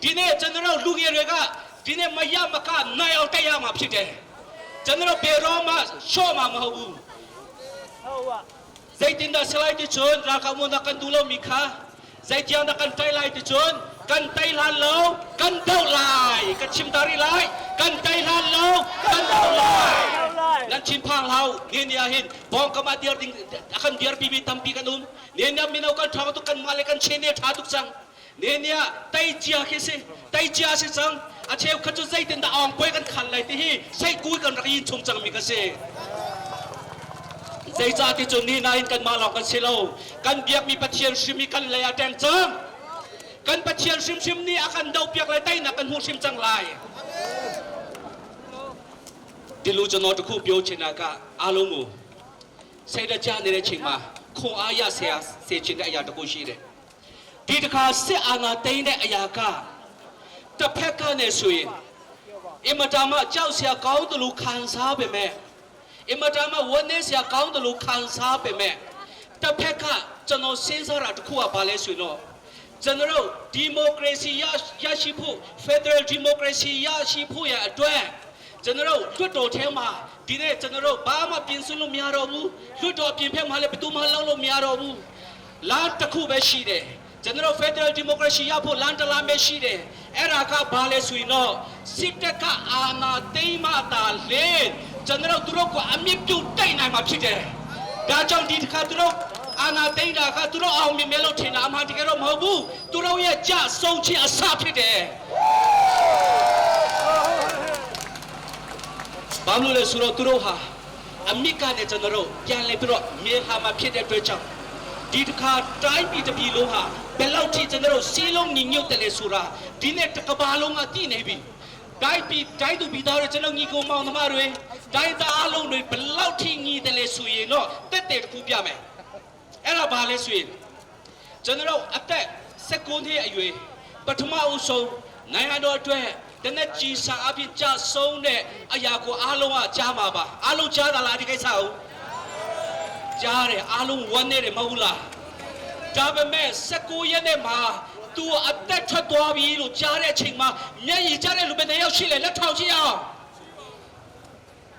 ဒီနေ့ကျွန်တော်တို့လူငယ်တွေကဒီနေ့မရမကနိုင်အောင်တိုက်ရမှာဖြစ်တယ်ကျွန်တော်တို့ဘယ်တော့မှရှော့မှာမဟုတ်ဘူး Zaitin da silai ti chun rakamu na kan dulo mi kha zaitiang da kan tai lai ti chun kan tai lan lo kan do lai kan chim tari lai kan tai lan lo kan do lai nan chin phang lau ni nia hin bong kama diar ding akan diar bibi tampi kan um ni nia minau kan thang tu kan male kan chene tha tuk chang ni nia tai chia khi si tai chia si chang a cheu kha chu zaitin da ong poi kan khan lai ti hi sei kui kan rak yin chung chang mi ka si Zeicah ti cun ni nain kanmah lawng kan si lo. Kan biakmi Pathian hrim i kan lei ah ṭeng cang. Kan Pathian hrimhrim nih a kan dohpiak le teinak kan hmuh hrim cang lai. Tilu ကျွန်တော်တခုပြောချင်တာကအားလုံးကိုစိတ်တကြနေတဲ့ချိန်မှာခွန်အားရဆရာစေချင်တဲ့အရာတခုရှိတယ်။ဒီတခါစစ်အာဏာသိမ်းတဲ့အရာကတစ်ဖက်ကနေဆိုရင်အင်မတန်မှကြောက်စရာကောင်းတယ်လို့ခံစားပေမဲ့ အင်မတန်မှဝန်းနေစရာကောင်းတယ်လို့ခံစားပေမဲ့တစ်ဖက်ကကျွန်တော်စဉ်းစားတာတစ်ခုကဘာလဲဆိုရင်တော့ကျွန်တော်တို့ဒီမိုကရေစီရရရှိဖို့ Federal Democracy ရရှိဖို့ရအတွက်ကျွန်တော်တို့လွတ်တော်ထဲမှာဒီနေ့ကျွန်တော်တို့ဘာမှပြင်ဆင်လို့မရတော့ဘူးလွတ်တော်ပြင်ဖက်မှာလည်းဘယ်သူမှလောက်လို့မရတော့ဘူးလမ်းတစ်ခုပဲရှိတယ်ကျွန်တော်တို့ Federal Democracy ရဖို့လမ်းတစ်လမ်းပဲရှိတယ်အဲ့ဒါကဘာလဲဆိုရင်တော့စစ်တပ်ကအာဏာသိမ်းမှသာလေကျွန်တော်တို့သူတို့ကအမြင့်ပြုတ်တိုက်နိုင်မှာဖြစ်တယ်ဒါကြောင့်ဒီတစ်ခါသူတို့အာဏာသိမ်းတာကသူတို့အောင်မြင်မယ်လို့ထင်တာအမှန်တကယ်တော့မဟုတ်ဘူးသူတို့ရဲ့ကြဆုံးခြင်းအစဖြစ်တယ်ဘာလို့လဲဆိုတော့သူတို့ဟာအမိကနေကျွန်တော်တို့ပြန်လဲပြီးတော့မြေဟာမှာဖြစ်တဲ့အတွက်ကြောင့်ဒီတစ်ခါတိုင်းပြည်တစ်ပြည်လုံးဟာဘယ်လောက်ထိကျွန်တော်တို့စီးလုံးညီညွတ်တယ်လဲဆိုတာဒီနေ့တစ်ကမ္ဘာလုံးကသိနေပြီတိုင်းပြည်တိုင်းသူပြည်သားတွေကျွန်တော်ညီကောင်မောင်နှမတွေတိုင်းသားအလုံးတွေဘယ်လောက်ထိညီတယ်လဲဆိုရင်တော့တက်တဲ့တစ်ခုပြမယ်အဲ့ဒါဘာလဲဆိုရင်ကျွန်တော်တို့အသက်16နှစ်အရွယ်ပထမအဦးဆုံးနိုင်ငံတော်အတွက်တနက်ကြီးစာအဖြစ်ကြဆုံးတဲ့အရာကိုအားလုံးကကြားမှာပါအားလုံးကြားတာလားဒီကိစ္စကိုကြားတယ်အားလုံးဝမ်းနေတယ်မဟုတ်လားဒါပေမဲ့16ရက်နေ့မှာသူအသက်ထွက်သွားပြီလို့ကြားတဲ့အချိန်မှာမျက်ရည်ကြားတဲ့လူပဲတယောက်ရှိလေလက်ထောင်ကြည့်အောင်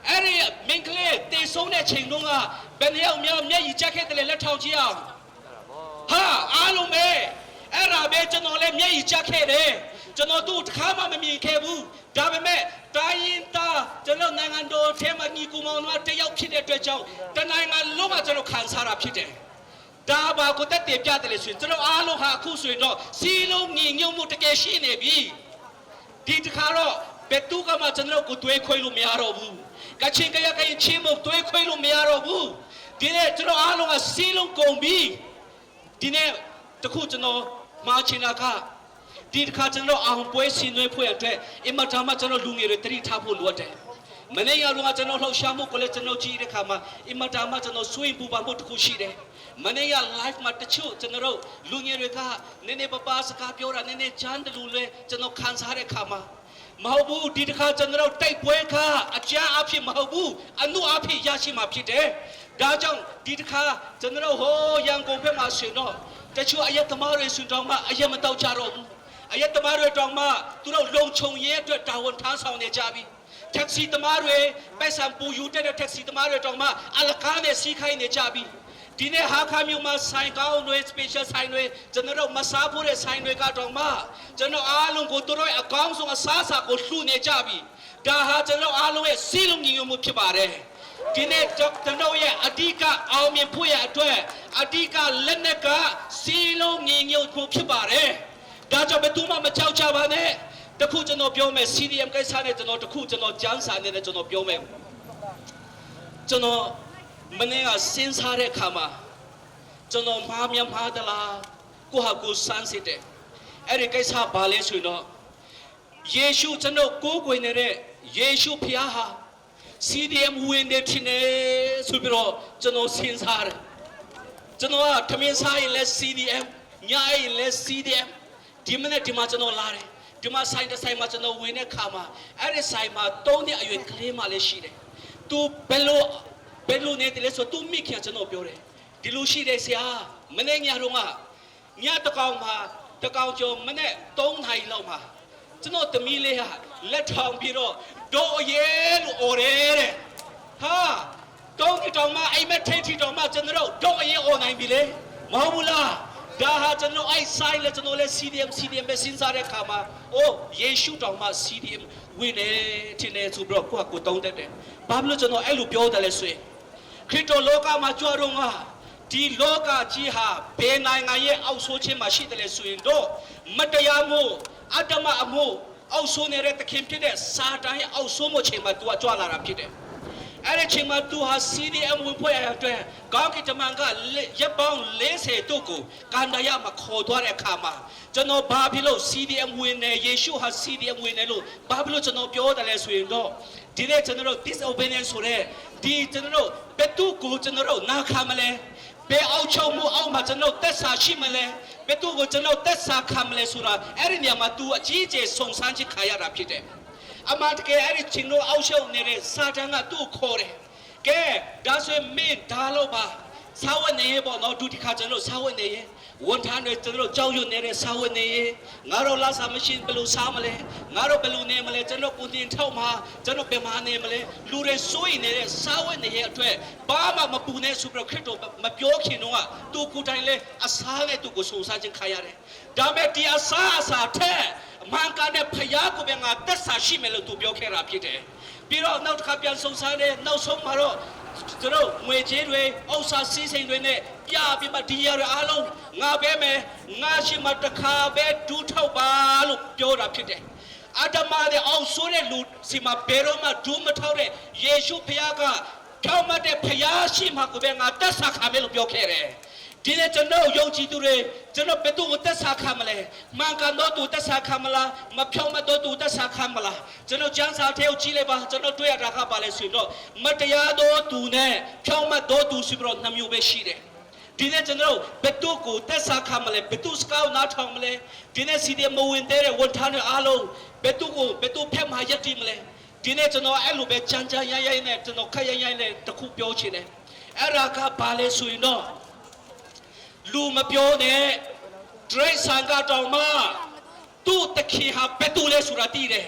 အဲ့ဒီမင်္ဂလေးတေဆုံးတဲ့ချိန်တုန်းကဘယ်နှယောက်များမျက်ရည်ကျခဲ့တယ်လဲလက်ထောင်ကြည့်အောင်ဟာအားလုံးပဲအဲ့ဒါပဲကျွန်တော်လည်းမျက်ရည်ကျခဲ့တယ်ကျွန်တော်တို့တခါမှမမြင်ခဲ့ဘူးဒါပေမဲ့တိုင်းရင်သားကျွန်တော်နိုင်ငံတော်ထဲမှာညီကူမောင်တို့တယောက်ဖြစ်တဲ့အတွက်ကြောင့်တနိုင်ငံလုံးမှာကျွန်တော်ခံစားတာဖြစ်တယ်ဒါပါကိုတက်တည်ပြတယ်လေဆိုရင်ကျွန်တော်အားလုံးဟာအခုဆိုရင်တော့စီလုံးညီညွတ်မှုတကယ်ရှိနေပြီဒီတခါတော့ဘယ်သူကမှကျွန်တော်ကိုတွေးခွေလို့မရတော့ဘူးကချင်ကရကရင်ချင်းမတွေးခွေလို့မရတော့ဘူးဒီနေ့ကျွန်တော်အားလုံးကစီလုံးကုန်ပြီဒီနေ့တခုကျွန်တော်မှာချင်တာကဒီတခါကျွန်တော်အောင်ပွဲရှင်တွေဖွဲ့အတွက်အင်မတန်မှကျွန်တော်လူငယ်တွေတတိထားဖို့လိုအပ်တယ်မနေ့ကတော့ကျွန်တော်လှုပ်ရှားမှုကိုလည်းကျွန်တော်ကြည့်တဲ့အခါမှာအင်မတန်မှကျွန်တော်စွန့်ပူပန်မှုတစ်ခုရှိတယ်မနေ့က live မှာတချို့ကျွန်တော်တို့လူငယ်တွေကနည်းနည်းပပစကားပြောတာနည်းနည်းချမ်းတယ်လို့လဲကျွန်တော်ခံစားတဲ့အခါမှာမဟုတ်ဘူးဒီတခါကျွန်တော်တို့တိုက်ပွဲခါအကြမ်းအဖြစ်မဟုတ်ဘူးအနုအဖြစ်ရရှိမှာဖြစ်တယ်ဒါကြောင့်ဒီတခါကျွန်တော်တို့ဟိုရန်ကုန်ဘက်မှာရှင်တော့တချို့အယက်သမားတွေရှင်တောင်မှအယက်မတော့ကြတော့ဘူးအယက်သမားတွေတောင်မှသူတို့လုံခြုံရေးအတွက်တာဝန်ထမ်းဆောင်နေကြပြီထက်ဆီသမားတွေပိုက်ဆံပူယူတဲ့ထက်ဆီသမားတွေတောင်မှအလကားနဲ့စီးခိုင်းနေကြပြီဒီနေ့ဟာခါမျိုးမှာဆိုင်ကောင်းတွေ special ဆိုင်တွေကျွန်တော်တို့မစားဖို့တဲ့ဆိုင်တွေကတော့မှကျွန်တော်အားလုံးကိုတို့ရဲ့အကောင်းဆုံးအစားအစာကိုလှူနေကြပြီဒါဟာကျွန်တော်အားလုံးရဲ့စီးလုံးညီညွတ်မှုဖြစ်ပါတယ်ဒီနေ့ကျွန်တော်ရဲ့အဓိကအောင်မြင်ဖို့ရဲ့အတွက်အဓိကလက်နက်ကစီးလုံးညီညွတ်မှုဖြစ်ပါတယ်ဒါကြောင့်ဘယ်သူမှမကြောက်ကြပါနဲ့တခုကျွန်တော်ပြောမယ် CDM ကိစ္စနဲ့ကျွန်တော်တခုကျွန်တော်ကျန်းစာနဲ့ကျွန်တော်ပြောမယ်ကျွန်တော်မနေ့ကစဉ်းစားတဲ့အခါမှာကျွန်တော်မှားမြမှားသလားကိုဟာကိုစမ်းစစ်တယ်အဲ့ဒီကိစ္စဘာလဲဆိုရင်တော့ယေရှုကျွန်တော်ကိုးကွယ်နေတဲ့ယေရှုဖခင်ဟာ CDM ဝင်နေထင်တယ်ဆိုပြီးတော့ကျွန်တော်စဉ်းစားတယ်။ ကျွန်တော်ကထမင်းစားရင်လဲ CDM ညအိပ်ရင်လဲ CDM ဒီမနေ့ဒီမှာကျွန်တော်လာတယ်ဒီမှာဆိုင်တစ်ဆိုင်မှာကျွန်တော်ဝင်တဲ့ခါမှာအဲ့ဒီဆိုင်မှာ၃နှစ်အရွယ်ကလေးမလေးရှိတယ်။ तू ဘယ်လိုဘယ်လိုနေတယ်လဲဆို तू မိခင်ကျွန်တော်ပြောတယ်ဒီလိုရှိတယ်ဆရာမနေ့ညတော့ကညတကောင်မှာတကောင်ကျော်မနေ့3နာရီလောက်မှာကျွန်တော်သမီးလေးဟာလက်ထောင်ပြီးတော့ဒေါ်ရဲလို့អော်တယ်တဲ့ဟာတောင်းဒီတောင်မှအိမ်မက်ထိတ်ထီတောင်မှကျွန်တော်တို့ဒေါ်ရဲអော်နိုင်ပြီလေမဟုတ်ဘူးလားဒါဟာကျွန်တော်အဲ့ဆိုင်လေကျွန်တော်လဲ CDM CDM ပဲစဉ်းစားတဲ့အခါမှာအိုးယေရှုတောင်မှ CDM ဝင်တယ်ထင်တယ်ဆိုပြီးတော့ကိုယ့်ဟာကိုယ်တောင်းတတ်တယ်ဘာဖြစ်လို့ကျွန်တော်အဲ့လိုပြောတယ်လဲဆိုရင်ခရစ်တော်လောကမှာကြွတော့ငါဒီလောကကြီးဟာဘယ်နိုင်ငံရဲ့အောက်ဆိုးခြင်းမှာရှိတယ်လဲဆိုရင်တော့မတရားမှုအတ္တမအမှုအောက်ဆိုးနေတဲ့သခင်ဖြစ်တဲ့စာတန်ရဲ့အောက်ဆိုးမှုချိန်မှာသူကကြွလာတာဖြစ်တယ် အဲ့ဒီချိန်မှာသူဟာ CDM ဝင်ဖွဲ့ရတဲ့အတွက်ကောင်းကင်တမန်ကရက်ပေါင်း40တို့ကိုကန်တရမှာခေါ်သွားတဲ့အခါမှာကျွန်တော်ဘာဖြစ်လို့ CDM ဝင်နေယေရှုဟာ CDM ဝင်နေလို့ဘာဖြစ်လို့ကျွန်တော်ပြောတယ်လဲဆိုရင်တော့ဒီနေ့ကျွန်တော်တို့ disobedience ဆိုတဲ့ဒီကျွန်တော်တို့ဘယ်သူကိုကျွန်တော်တို့နာခံမလဲဘယ်အောက်ချုပ်မှုအောက်မှာကျွန်တော်တက်ဆာရှိမလဲဘယ်သူကိုကျွန်တော်တက်ဆာခံမလဲဆိုတာအဲ့ဒီနေရာမှာ तू အကြီးအကျယ်စုံစမ်းချခါရတာဖြစ်တယ် အမှန်တကယ်အဲ့ဒီချင်းတို့အောက်ရှုပ်နေတဲ့စာတန်ကသူ့ကိုခေါ်တယ်။ကဲဒါဆိုရင်မင်းဒါလို့ပါစာဝတ်နေရေပေါ့နော်ဒုတိခါကျွန်တော်တို့စာဝတ်နေရေဝန်ထမ်းတွေကျွန်တော်တို့ကြောက်ရွံ့နေတဲ့စာဝတ်နေရေငါတို့လာစာမရှိဘယ်လိုစားမလဲငါတို့ဘယ်လိုနေမလဲကျွန်တော်ကိုတင်ထောက်မှာကျွန်တော်ပြန်မနေမလဲလူတွေစိုးရင်နေတဲ့စာဝတ်နေရဲ့အတွက်ဘာမှမပူနဲ့ဆိုပြီးတော့ခရစ်တော်မပြောခင်တော့ကသူကိုယ်တိုင်လဲအစားနဲ့သူကိုဆုံစားခြင်းခါရတယ်ဒါမဲ့ဒီအစားအစာထက် အမှန်ကန်တဲ့ဖယားကိုပဲငါတက်ဆာရှိမယ်လို့သူပြောခဲ့တာဖြစ်တယ်။ပြီးတော့နောက်တစ်ခါပြန်ဆုံစားတယ်နောက်ဆုံးမှာတော့သူတို့ငွေကြေးတွေဥစ္စာစည်းစိမ်တွေနဲ့ပြပြီးမှဒီရတွေအားလုံးငါပဲမယ်ငါရှိမှတစ်ခါပဲဒူးထောက်ပါလို့ပြောတာဖြစ်တယ်။အတ္တမတဲ့အောင်ဆိုးတဲ့လူစီမှာဘယ်တော့မှဒူးမထောက်တဲ့ယေရှုဖယားကဖြောင်းမတ်တဲ့ဖယားရှိမှကိုပဲငါတက်ဆာခံမယ်လို့ပြောခဲ့တယ်။ ဒီနေ့ကျွန်တော်ယုံကြည်သူတွေကျွန်တော်ဘယ်သူကိုတက်ဆာခံမလဲမှန်ကန်တော့သူတက်ဆာခံမလားမဖြောင်းမတော့သူတက်ဆာခံမလားကျွန်တော်ကျမ်းစာထဲကိုကြည့်လိုက်ပါကျွန်တော်တွေ့ရတာကပါလဲဆိုရင်တော့မတရားတော့သူနဲ့ဖြောင်းမတော့သူဆိုပြီးတော့နှမျိုးပဲရှိတယ်ဒီနေ့ကျွန်တော်ဘယ်သူကိုတက်ဆာခံမလဲဘယ်သူစကောက်နားထောင်မလဲဒီနေ့စီဒီမဝင်တဲ့ဝန်ထမ်းတွေအားလုံးဘယ်သူကိုဘယ်သူဖက်မှာရက်တည်မလဲဒီနေ့ကျွန်တော်အဲ့လိုပဲကြမ်းကြမ်းရိုင်းရိုင်းနဲ့ကျွန်တော်ခက်ရိုင်းရိုင်းနဲ့တခုပြောချင်တယ်အဲ့ဒါကဘာလဲဆိုရင်တော့ လူမပြောနဲ့ဒရိတ်ဆန်ကတောင်မှသူ့တခင်ဟာဘယ်သူလဲဆိုတာသိတယ်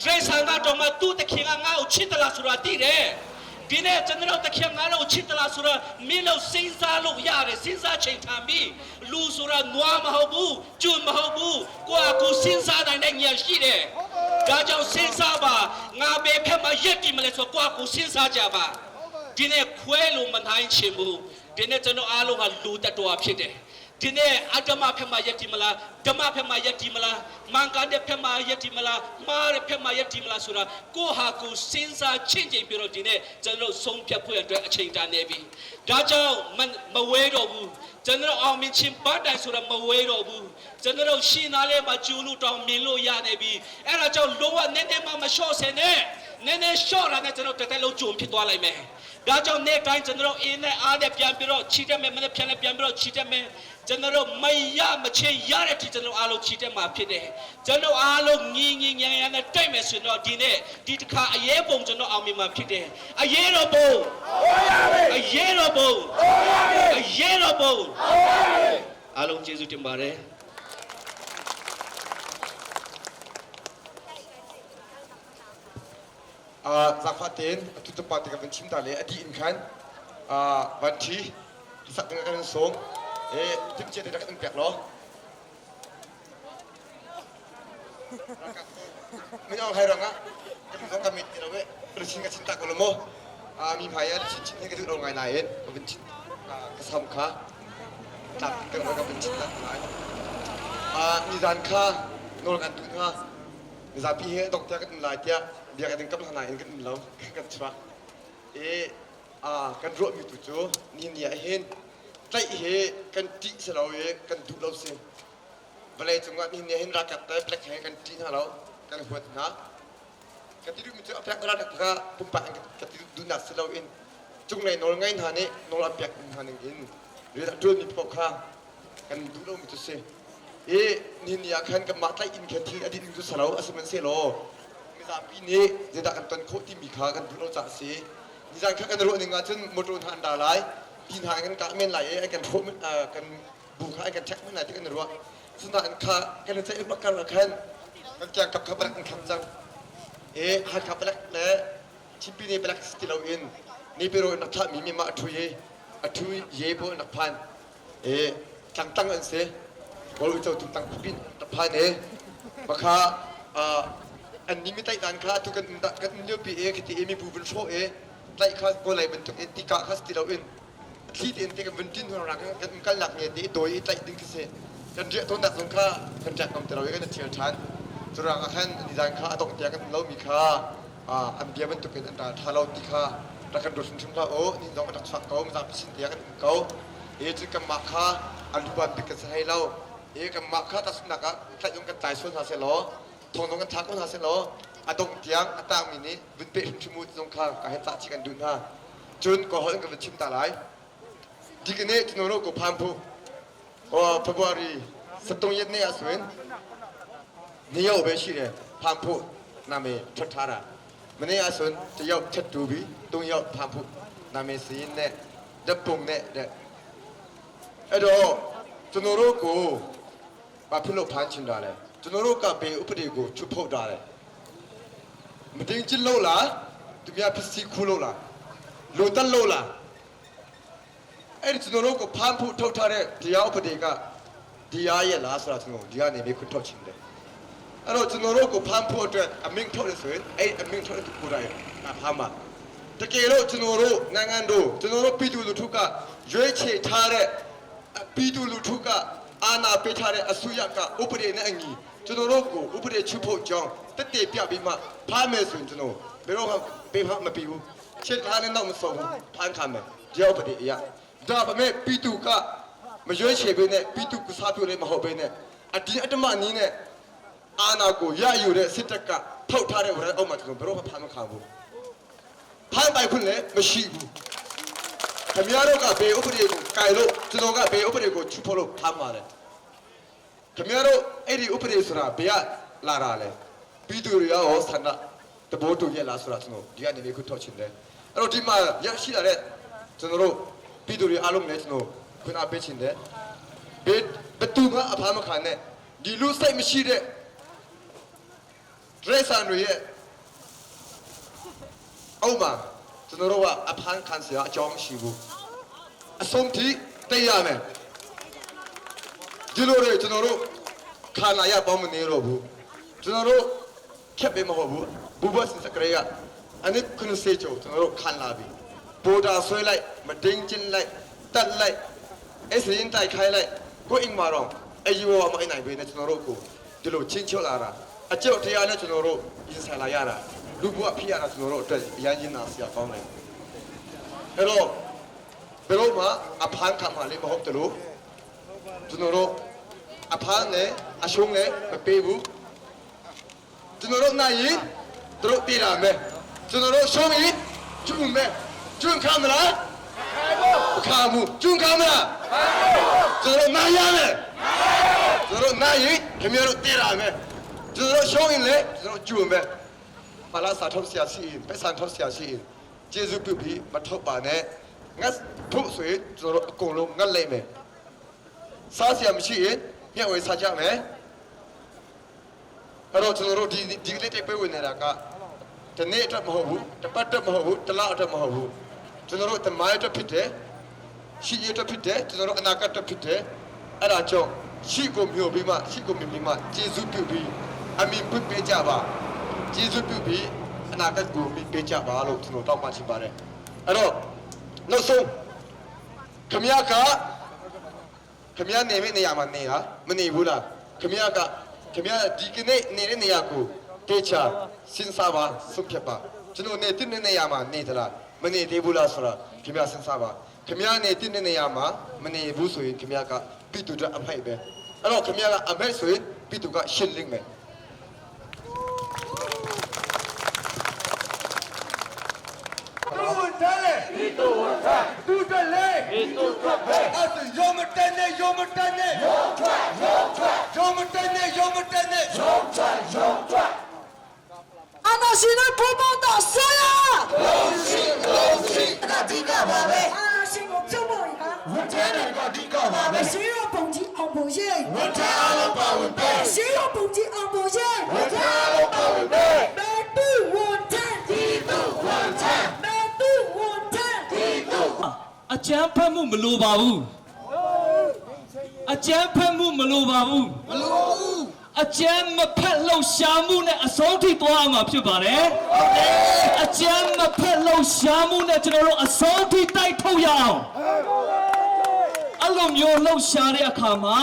ဒရိတ်ဆန်ကတောင်မှသူ့တခင်ကငါ့ကိုချစ်တယ်လားဆိုတာသိတယ်ဒီနေ့ကျွန်တော်တခင်ငါ့ကိုချစ်တယ်လားဆိုတာမင်းတို့စဉ်းစားလို့ရတယ်စဉ်းစားချိန်ထမ်းပြီးလူဆိုတာနွားမဟုတ်ဘူးကျွမဟုတ်ဘူးကိုယ့်အကူစဉ်းစားနိုင်တဲ့ဉာဏ်ရှိတယ်ဒါကြောင့်စဉ်းစားပါငါပဲဖက်မှာရက်တည်မလဲဆိုကိုယ့်အကူစဉ်းစားကြပါဒီနေ့ခွဲလို့မနိုင်ချင်ဘူး ဒီနေ့ကျွန်တော်အားလုံးကလူတတော်ဖြစ်တယ်ဒီနေ့အတ္တမဖက်မှာယက်တီမလားဓမ္မဖက်မှာယက်တီမလားမင်္ဂတဲ့ဖက်မှာယက်တီမလားမှားတဲ့ဖက်မှာယက်တီမလားဆိုတာကိုဟာကိုစဉ်းစားချင့်ချိန်ပြီးတော့ဒီနေ့ကျွန်တော်ဆုံးဖြတ်ဖို့အတွက်အချိန်တန်နေပြီဒါကြောင့်မဝဲတော့ဘူးကျွန်တော်အောင်မြင်ခြင်းပတ်တိုင်ဆိုတာမဝဲတော့ဘူးကျွန်တော်ရှင်းသားလေးမှာကျူလို့တောင်မြင်လို့ရနေပြီအဲ့ဒါကြောင့်လုံးဝနည်းနည်းမှမလျှော့စင်နဲ့နည်းနည်းလျှော့တာနဲ့ကျွန်တော်တစ်သက်လုံးကြုံဖြစ်သွားလိုက်မယ် ဒါကြောင့်နေ့တိုင်းကျွန်တော်တို့အင်းနဲ့အားနဲ့ပြန်ပြီးတော့ခြိတက်မယ်မနေ့ပြန်လည်းပြန်ပြီးတော့ခြိတက်မယ်ကျွန်တော်တို့မရမချင်းရတဲ့အထိကျွန်တော်အားလုံးခြိတက်မှာဖြစ်တယ်ကျွန်တော်အားလုံးညီညီညံညံနဲ့တိုက်မယ်ဆိုရင်တော့ဒီနေ့ဒီတစ်ခါအရေးပုံကျွန်တော်အောင်မြင်မှာဖြစ်တယ်အရေးတော်ပုံအရေးတော်ပုံအရေးတော်ပုံအားလုံးကျေးဇူးတင်ပါတယ် Zakfa ten atu tu pa te ka van chim ta le adi in khan van thi sak ding kan song e tim che te rak in pek lo min ong hai rang a kan song ka mit ti lo we lu chin ka chin ta ko lo mo a mi phai a chin chin he ka du lo ngai nai en ka van chin ka sam kha tlak kan ka van chin ta lai a ni zan kha nol kan tu na mizapi he dok tia kan lai tia bia kan kam hana in kan lo kan chwa e a kan ro mi tu chu ni ni a hin tlai he kan ti se lo ye kan du lo se vale chunga ni ni hin ra kap ta plek he kan ti na lo kan huat na kan ti du mi chu a plek ra ka pumpa kan ti du na se lo in chung nei nol ngai na ne nol a pek ha ning in. Rian a ṭuanmi paoh kha kan duh lomi cu si. I nihin ni ah khan kanmah tlaih in khan thil a dih ding cu si lo, a sihmanhsehlaw mizapi nih zeidah kan ton khawh timi kha kan duh lo caah a si. Nizan kha kan ruah ning ahcun motor hna an ra lai, ti hna an kan kah men lai i an kan hrawh kan bu kha an kan ṭhek men lai ti kan i ruah. Cunain kha kan i ceih bak kar ah khan kan kiangkap kha palek an kham cang. I Hakha palek le Chinpi nih palek si ti loin Nipiro in rak thlahmi mimah a ṭhu i a ṭhu ye pawl an rak phan. I tlangtlang an si. Kawl uico tungtlang khuapin rak phan i makha an ni mi tlaih dan kha atu kan um kan um liopi i khiti i mibu vun hrawh i tlaih kha kawlei bantuk in tika kha si ti loin thli tein te kan vun ṭin hnu rang kan um kalnak nge te i dawi i tlaih ding khi si. Kan riah tawnnak zong kha kan riak ngam ti lo i kan i ṭhial ṭhan. Cu ruang ah khan nizan kha a dongh tiang kan um lomi kha an bia bantukin an ral ṭha lo ti kha rak kan ruat hrimhrim hlah u. Nihin zong an rak chuak ko, mizapi sin tiang kan um ko. Hi cun kanmah kha an luban bik kan si hlei lo. Hi kanmah kha tahchunhnak ah tlaih zong kan tlai sual hna sehlaw, thong zong kan thlak ko hna sehlaw, a dongh tiang a tangmi nih vun peh hrimhrim u ti zong kha ka hen cah chih kan duh hna. Cun kaw holh in ka vun chim ta lai. Dikine tinono ko phan phu. O February satung yet ne asuin niyo be shi de phan phu na me thot thara. Mane asun te yo chat tu bi tung yo phan phu na me sin ne ဓာတ်ပုံနဲ့တဲ့အဲ့တော့ကျွန်တော်တို့ကိုဘာဖြစ်လို့ဖမ်းချင်တာလဲကျွန်တော်တို့ကဘေဥပဒေကိုချွတ်ဖောက်တာလဲမတင်ချင်လို့လားသူများပစ္စည်းခူးလို့လားလူတက်လို့လားအဲ့ဒီကျွန်တော်တို့ကိုဖမ်းဖို့ထုတ်ထားတဲ့တရားဥပဒေကတရားရဲ့လားဆိုတာကျွန်တော်ဒီကနေမေးခွန်းထုတ်ချင်တယ်အဲ့တော့ကျွန်တော်တို့ကိုဖမ်းဖို့အတွက်အမိန့်ထုတ်တယ်ဆိုရင်အဲ့အမိန့်ထုတ်တဲ့ကိုယ်တိုင်ဖမ်းပါတကယ်လို့ကျွန်တော်တို့နိုင်ငံတို့ကျွန်တော်တို့ပြည်သူလူထုကရွေးချယ်ထားတဲ့ပြည်သူလူထုကအာဏာပေးထားတဲ့အစိုးရကဥပဒေနဲ့အညီကျွန်တော်တို့ကိုဥပဒေချွတ်ဖို့ကြောင်းတက်တည်ပြပြီးမှဖမ်းမယ်ဆိုရင်ကျွန်တော်ဘယ်တော့မှပေးဖမ်းမပြီးဘူးချစ်ထားတဲ့နောက်မဆုံးဘူးဖမ်းခံမယ်ဒီဥပဒေအရဒါပေမဲ့ပြည်သူကမရွေးချယ်ပေးနဲ့ပြည်သူကစားပြိုလည်းမဟုတ်ပေးနဲ့အဒီအတ္တမနည်းနဲ့အာဏာကိုရယူတဲ့စစ်တပ်ကထုတ်ထားတဲ့ဝရအောက်မှာကျွန်တော်ဘယ်တော့မှဖမ်းမခံဘူးဖမ်းပိုင်ခွင့်လည်းမရှိဘူးခင်ဗျားတို့ကဘေဥပဒေကိုကြိုင်လို့ကျွန်တော်ကဘေဥပဒေကိုချူဖို့လို့ဖမ်းပါတယ်ခင်ဗျားတို့အဲ့ဒီဥပဒေဆိုတာဘယ်ကလာတာလဲပြည်သူတွေရောဆန္ဒတဘောတူရဲ့လားဆိုတာကျွန်တော်ဒီကနေခုထောက်ချင်တယ်အဲ့တော့ဒီမှာရရှိလာတဲ့ကျွန်တော်တို့ပြည်သူတွေအားလုံးလည်းကျွန်တော်ခွင့်အားပေးချင်တယ်ဘေဘသူမှအဖမ်းမခံနဲ့ဒီလူစိတ်မရှိတဲ့ဒရက်ဆန်တွေရဲ့အောက်မှာကျွန်တော်တို့ကအဖမ်းခံစရာအကြောင်းမရှိဘူးအဆုံးထိတိတ်ရမယ်ဒီလိုတွေကျွန်တော်တို့ခန္ဓာရပေါင်းမနေတော့ဘူးကျွန်တော်တို့ခက်ပေးမဟုတ်ဘူးဘူဘတ်စကရေကအနိခုနစေချိုကျွန်တော်တို့ခံလာပြီပိုတာဆွဲလိုက်မတင်းကျင်းလိုက်တက်လိုက်အဲ့စရင်တိုက်ခိုင်းလိုက်ကိုအိမ်မှာတော့အယူဝမအိနိုင်ပဲနဲ့ကျွန်တော်တို့ကိုဒီလိုချင်းချလာတာအကြောက်တရားနဲ့ကျွန်တော်တို့ရင်ဆိုင်လာရတာလူဘဝဖြစ်ရတာကျွန်တော်တို့အတွက်အရန်ရင်နာစရာကောင်းတယ်အဲ့တော့ဘယ်တော့မှအဖမ်းခံမှလည်းမဟုတ်တယ်လို့ကျွန်တော်တို့အဖမ်းနဲ့အရှုံးနဲ့မပေးဘူးကျွန်တော်တို့နိုင်ရင်တို့ပြေးလာမယ်ကျွန်တော်တို့ရှုံးရင်ကျွန်းမယ်ကျွန်းခံမလားမခံဘူးကျွန်းခံမလားကျွန်တော်တို့နိုင်ရမယ်ကျွန်တော်တို့နိုင်ရင်ခင်ဗျားတို့ပြေးလာမယ်ကျွန်တော်တို့ရှုံးရင်လည်းကျွန်တော်ကျွန်းမယ်ပါလာစာထုတ်ဆရာရှိရင်ပက်ဆန်ထုတ်ဆရာရှိရင်ကျေးဇူးပြုပြီးမထုတ်ပါနဲ့ငါဖို့ဆိုရင်ကျွန်တော်တို့အကုန်လုံးငတ်လိုက်မယ်စားဆရာမရှိရင်ညှက်ဝေစားကြမယ်အဲ့တော့ကျွန်တော်တို့ဒီဒီကလေးတိတ်ပွဲဝင်နေတာကတနေ့အတွက်မဟုတ်ဘူးတပတ်အတွက်မဟုတ်ဘူးတလအတွက်မဟုတ်ဘူးကျွန်တော်တို့တမိုင်းအတွက်ဖြစ်တယ်ရှိရအတွက်ဖြစ်တယ်ကျွန်တော်တို့အနာဂတ်အတွက်ဖြစ်တယ်အဲ့ဒါကြောင့်ရှိကိုမျိုးပြီးမှရှိကိုမြင်ပြီးမှကျေးဇူးပြုပြီးအမိပွင့်ပေးကြပါကျေးဇူးပြုပြီးအနာဂတ်ကိုမိပေးကြပါလို့ကျွန်တော်တောင်းပန်ချင်ပါတယ်အဲ့တော့နောက်ဆုံးခမရကခမရနေမယ့်နေရာမှာနေဟာမနေဘူးလားခမရကခမရဒီကနေ့နေတဲ့နေရာကိုတေချာစဉ်းစားပါဆုံးဖြတ်ပါကျွန်တော်နေတဲ့နေရာမှာနေသလားမနေသေးဘူးလားဆိုတာခမရစဉ်းစားပါခမရနေတဲ့နေရာမှာမနေဘူးဆိုရင်ခမရကပြည်သူတို့အဖိုက်ပဲအဲ့တော့ခမရကအမိုက်ဆိုရင်ပြည်သူကရှင်းလင်းမယ် တို့ဝန်ထမ်းလေ သူတက်လေသူထွက်ပဲအဲ့ဒါရုံမတက်နဲ့ရုံမတက်နဲ့ရုံထွက်ရုံထွက်ရုံမတက်နဲ့ရုံမတက်နဲ့ရုံထွက်ရုံထွက် အာနာရှင်နဲ့ပူးပေါင်းတော့ဆွဲရ လုံးရှိလုံးရှိ အဓိကပါပဲ အာနာရှင်ကိုဖြုတ်ဖို့ရ ဝန်ထမ်းတွေကအဓိကပါပဲ ရှေးရောပုံကြီးအောင်ပုံရဲ့ ဝန်ထမ်းအားလုံးပါဝင်ပဲ ရှေးရောပုံကြီးအောင်ပုံရဲ့ ဝန်ထမ်းအားလုံးပါဝင်ပဲ မေတူဝန်ထမ်း ဒီသူဝန်ထမ်း မေတူဝန်ထမ်း ဒီသူ အကြမ်းဖက်မှုမလိုပါဘူးအကြမ်းဖက်မှုမလိုပါဘူး မလို့ဘူး အကြမ်းမဖက်လှုပ်ရှားမှုနဲ့အဆုံးထိသွားရမှာဖြစ်ပါတယ် ဟုတ်တယ် အကြမ်းမဖက်လှုပ်ရှားမှုနဲ့ကျွန်တော်တို့အဆုံးထိတိုက်ထုတ်ရအောင်အဲ့လိုမျိုးလှုပ်ရှားတဲ့အခါမှာ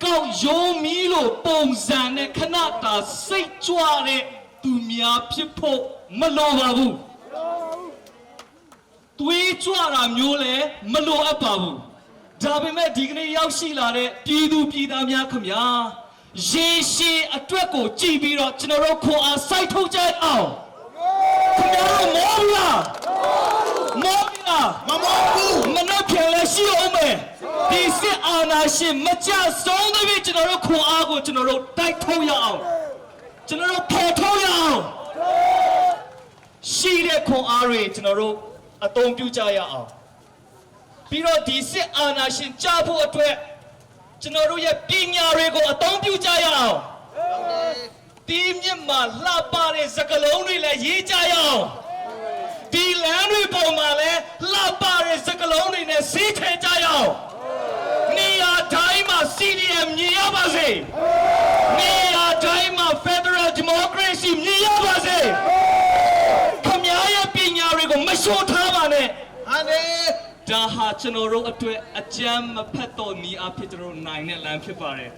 ကောက်ယုံမီလို့ပုံစံနဲ့ခဏတာစိတ်ကြွတဲ့သူများဖြစ်ဖို့မလိုပါဘူး တွေးကြွတာမျိုးလည်းမလိုအပ်ပါဘူးဒါပေမဲ့ဒီကနေ့ရောက်ရှိလာတဲ့ပြည်သူပြည်သားများခင်ဗျာရေရှည်အတွက်ကိုကြည်ပြီးတော့ကျွန်တော်တို့ခွန်အားစိုက်ထုတ်ကြအောင်ခင်ဗျားတို့မောဘူးလားမောဘူးလား မမောဘူး မနှက်ပြန်လဲရှိအောင်မယ်ဒီစစ်အာဏာရှင်မကြဆုံးသဖြင့်ကျွန်တော်တို့ခွန်အားကိုကျွန်တော်တို့တိုက်ထုတ်ရအောင်ကျွန်တော်တို့ဖော်ထုတ်ရအောင် ရှိတဲ့ခွန်အားတွေကျွန်တော်တို့အသုံးပြုကြရအောင်ပြီးတော့ဒီစစ်အာဏာရှင်ကြဖို့အတွက်ကျွန်တော်တို့ရဲ့ပညာတွေကိုအသုံးပြုကြရအောင်ဒီမြစ်မှာလှပတဲ့စကလုံးတွေလည်းရေးကြရအောင်ဒီလမ်းတွေပေါ်မှာလည်းလှပတဲ့စကလုံးတွေနဲ့စီးထဲကြရအောင်နေရာတိုင်းမှာ CDM မြင်ရပါစေနေရာတိုင်းမှာ Federal Democracy မြင်ရပါစေ ခမည်းရဲ့ပညာတွေကိုမလျှော့ထားပါနဲ့ ဟာနေ ဒါဟာကျွန်တော်တို့အတွက်အကြမ်းမဖက်တော့နီးအဖြစ်ကျွန်တော်တို့နိုင်တဲ့လမ်းဖြစ်ပါတယ်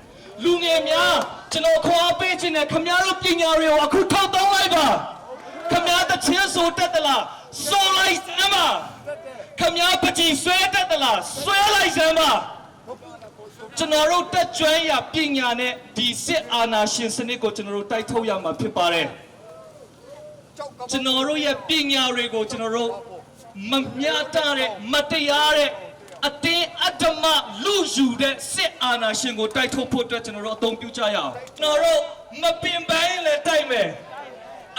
လူငယ်များကျွန်တော်ခွာပေးခြင်းနဲ့ခမည်းတို့ပညာတွေကိုအခုထုတ်သုံးလိုက်ပါခမည်းတချင်းဆိုတတ်သလားဆိုလိုက်စမ်းပါခမည်းပကြီးဆွဲတတ်သလားဆွဲလိုက်စမ်းပါကျွန်တော်တို့တက်ကြွရပညာနဲ့ဒီစစ်အာဏာရှင်စနစ်ကိုကျွန်တော်တို့တိုက်ထုတ်ရမှာဖြစ်ပါတယ် ကျွန်တော်တို့ရဲ့ပညာတွေကိုကျွန်တော်တို့မမျှတတဲ့မတရားတဲ့အတင်းအဓမ္မလူယူတဲ့စစ်အာဏာရှင်ကိုတိုက်ထုတ်ဖို့အတွက်ကျွန်တော်တို့အသုံးပြုကြရအောင်ကျွန်တော်တို့မပင်ပန်းရင်လည်းတိုက်မယ်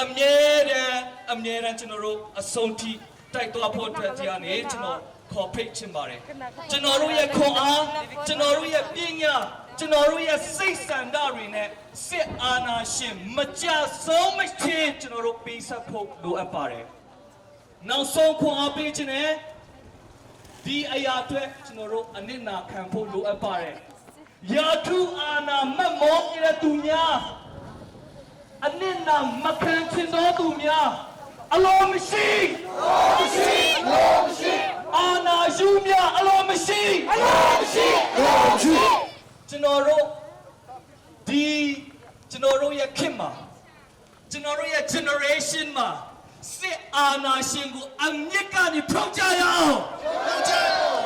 အမြဲတမ်းအမြဲတမ်းကျွန်တော်တို့အဆုံးထိတိုက်သွားဖို့အတွက်ဒီကနေကျွန်တော်ခေါ်ဖိတ်ချင်ပါတယ်ကျွန်တော်တို့ရဲ့ခွန်အားကျွန်တော်တို့ရဲ့ပညာကျွန်တော်တို့ရဲ့စိတ်ဆန္ဒတွေနဲ့စစ်အာဏာရှင်မကြဆုံးမချင်းကျွန်တော်တို့ပေးဆက်ဖို့လိုအပ်ပါတယ်နောက်ဆုံးခွန်အားပေးခြင်းနဲ့ဒီအရာအတွက်ကျွန်တော်တို့အနစ်နာခံဖို့လိုအပ်ပါတယ်ယာထုအာနာမတ်မောနေတဲ့သူများအနစ်နာမခံချင်သောသူများအလိုမရှိအလိုမရှိအလိုမရှိအာနာယူများအလိုမရှိအလိုမရှိအလိုမရှိကျွန်တော်တို့ဒီကျွန်တော်တို့ရဲ့ခင်မှာကျွန်တော်တို့ရဲ့ generation မှာစစ်အာဏာရှင်ကိုအမြင့်ကနေဖြောက်ကြရအောင် ဖြောက်ကြရအောင်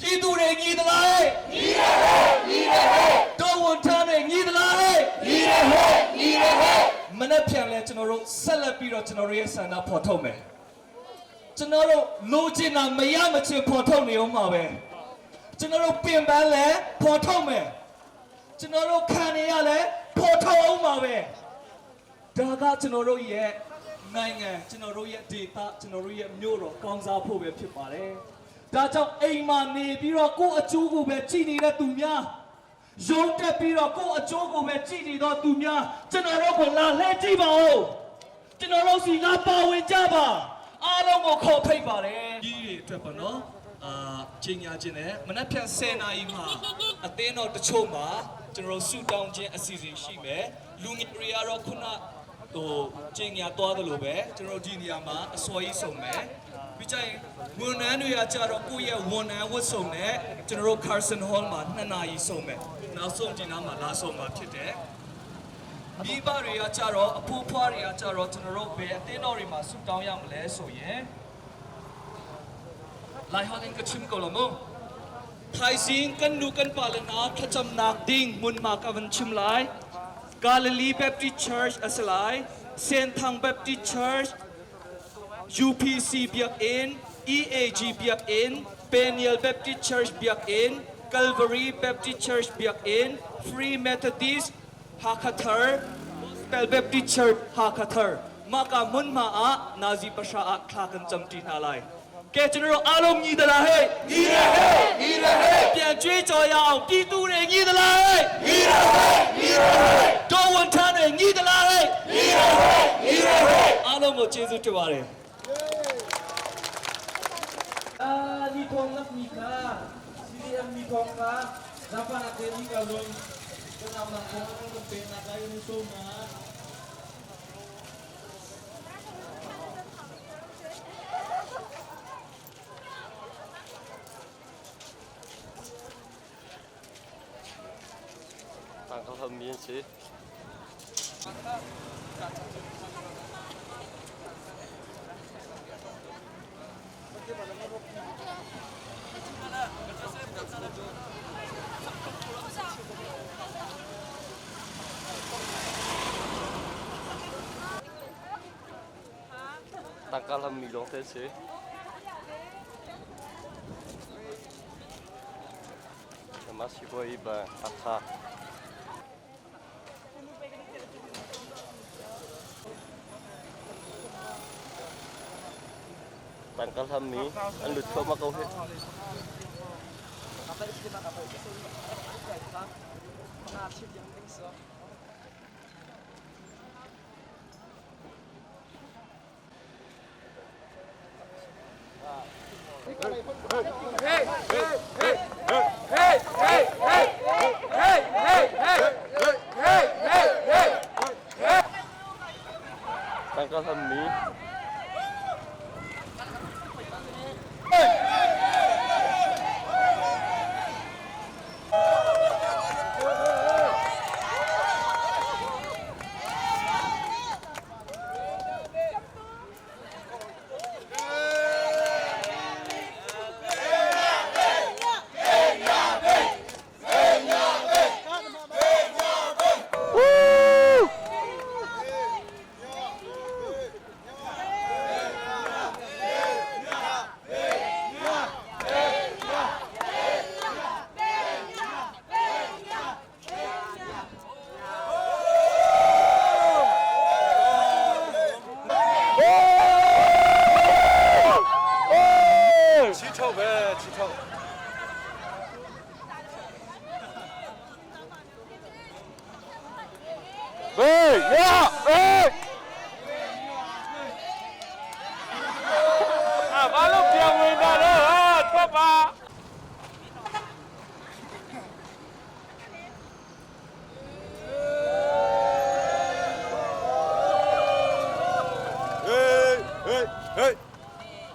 ပြည်သူတွေညီသလားဟဲ့ညီတယ်ဟဲ့ညီတယ်ဟဲ့တော်ဝန်ထမ်းတွေညီသလားဟဲ့ညီတယ်ဟဲ့ညီတယ်ဟဲ့မနေ့ပြန်လဲကျွန်တော်တို့ဆက်လက်ပြီးတော့ကျွန်တော်တို့ရဲ့ဆန္ဒဖော်ထုတ်မယ်ကျွန်တော်တို့လိုချင်တာမရမချင်းဖော်ထုတ်နေအောင်ပါပဲကျွန်တော်တို့ပင်ပန်းလဲဖော်ထုတ်မယ်ကျွန်တော်တို့ခံနေရလဲဖော်ထုတ်အောင်ပါပဲဒါကကျွန်တော်တို့ရဲ့နိုင်ငံကျွန်တော်တို့ရဲ့ဒေသကျွန်တော်တို့ရဲ့မြို့တော်ကောင်းစားဖို့ပဲဖြစ်ပါတယ်ဒါကြောင့်အိမ်မှာနေပြီးတော့ကိုယ့်အကျိုးကိုပဲကြည်နေတဲ့သူများရုံးတက်ပြီးတော့ကိုယ့်အကျိုးကိုပဲကြည်နေတော့သူများကျွန်တော်တို့ကိုလာလှည့်ကြည့်ပါဦးကျွန်တော်တို့စီကပါဝင်ကြပါအားလုံးကိုခေါ်ဖိတ်ပါတယ်ကြီးတွေအတွက်ပေါ့နော်အာချိန်ညာခြင်းနဲ့မနက်ဖြန်10နာရီမှာအသင်းတော်တချို့မှာကျွန်တော်တို့ဆူတောင်းခြင်းအစီအစဉ်ရှိမယ်လူငယ်တွေကတော့ခုနဟိုချိန်ညာသွားတယ်လို့ပဲကျွန်တော်တို့ဒီနေရာမှာအစောကြီးဆုံးမယ်ပြီးကြရင်ဝန်ထမ်းတွေကကြတော့ကိုယ့်ရဲ့ဝန်ထမ်းဝတ်စုံနဲ့ကျွန်တော်တို့ Carson Hall မှာ2နာရီဆုံးမယ်နောက်ဆုံးဒီနားမှာလာဆုံးမှာဖြစ်တယ်မိဘတွေကကြတော့အဖိုးဖွားတွေကကြတော့ကျွန်တော်တို့ဘယ်အသင်းတော်တွေမှာဆူတောင်းရမလဲဆိုရင် lai honin ka chim ko lo mo thaising kan nu kan palana thacham nak ding mun ma ka van chim lai Galilee Baptist Church asalai Senthang Baptist Church UPC Biakinn, EAG Biakinn, Peniel Baptist Church Biakinn, Calvary Baptist Church Biakinn, Free Methodist Hakha Thar, Gospel Baptist Church Hakha Thar. Mah ka hmunhma ah nazi pahra ah thla kan camṭi hna lai. Ke general alom ngi dala he. Ngi le he, ngi le he. Pian chui chaw yaung pi tu re ngi dala he. Ngi le he, ngi le he. Do wan than re ngi dala he. Ngi le he, ngi le he. အားလုံးကိုကျေးဇူးတင်ပါတယ် အာဒီထုံนักมีค่า CDM มีทองค่า Dapat natin ni kalong kanam ng kung ano ng pena kayo ni Soma. Tangkal ham yin si. Tangkal ham mi lawng te si. Masiboy ba akha. Tangkal ham mi an lut kho ma ko he. Tangkal ham mi. Hey, hey, hey, hey, hey, hey, hey, hey.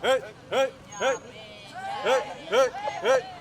Hey, hey, hey, hey.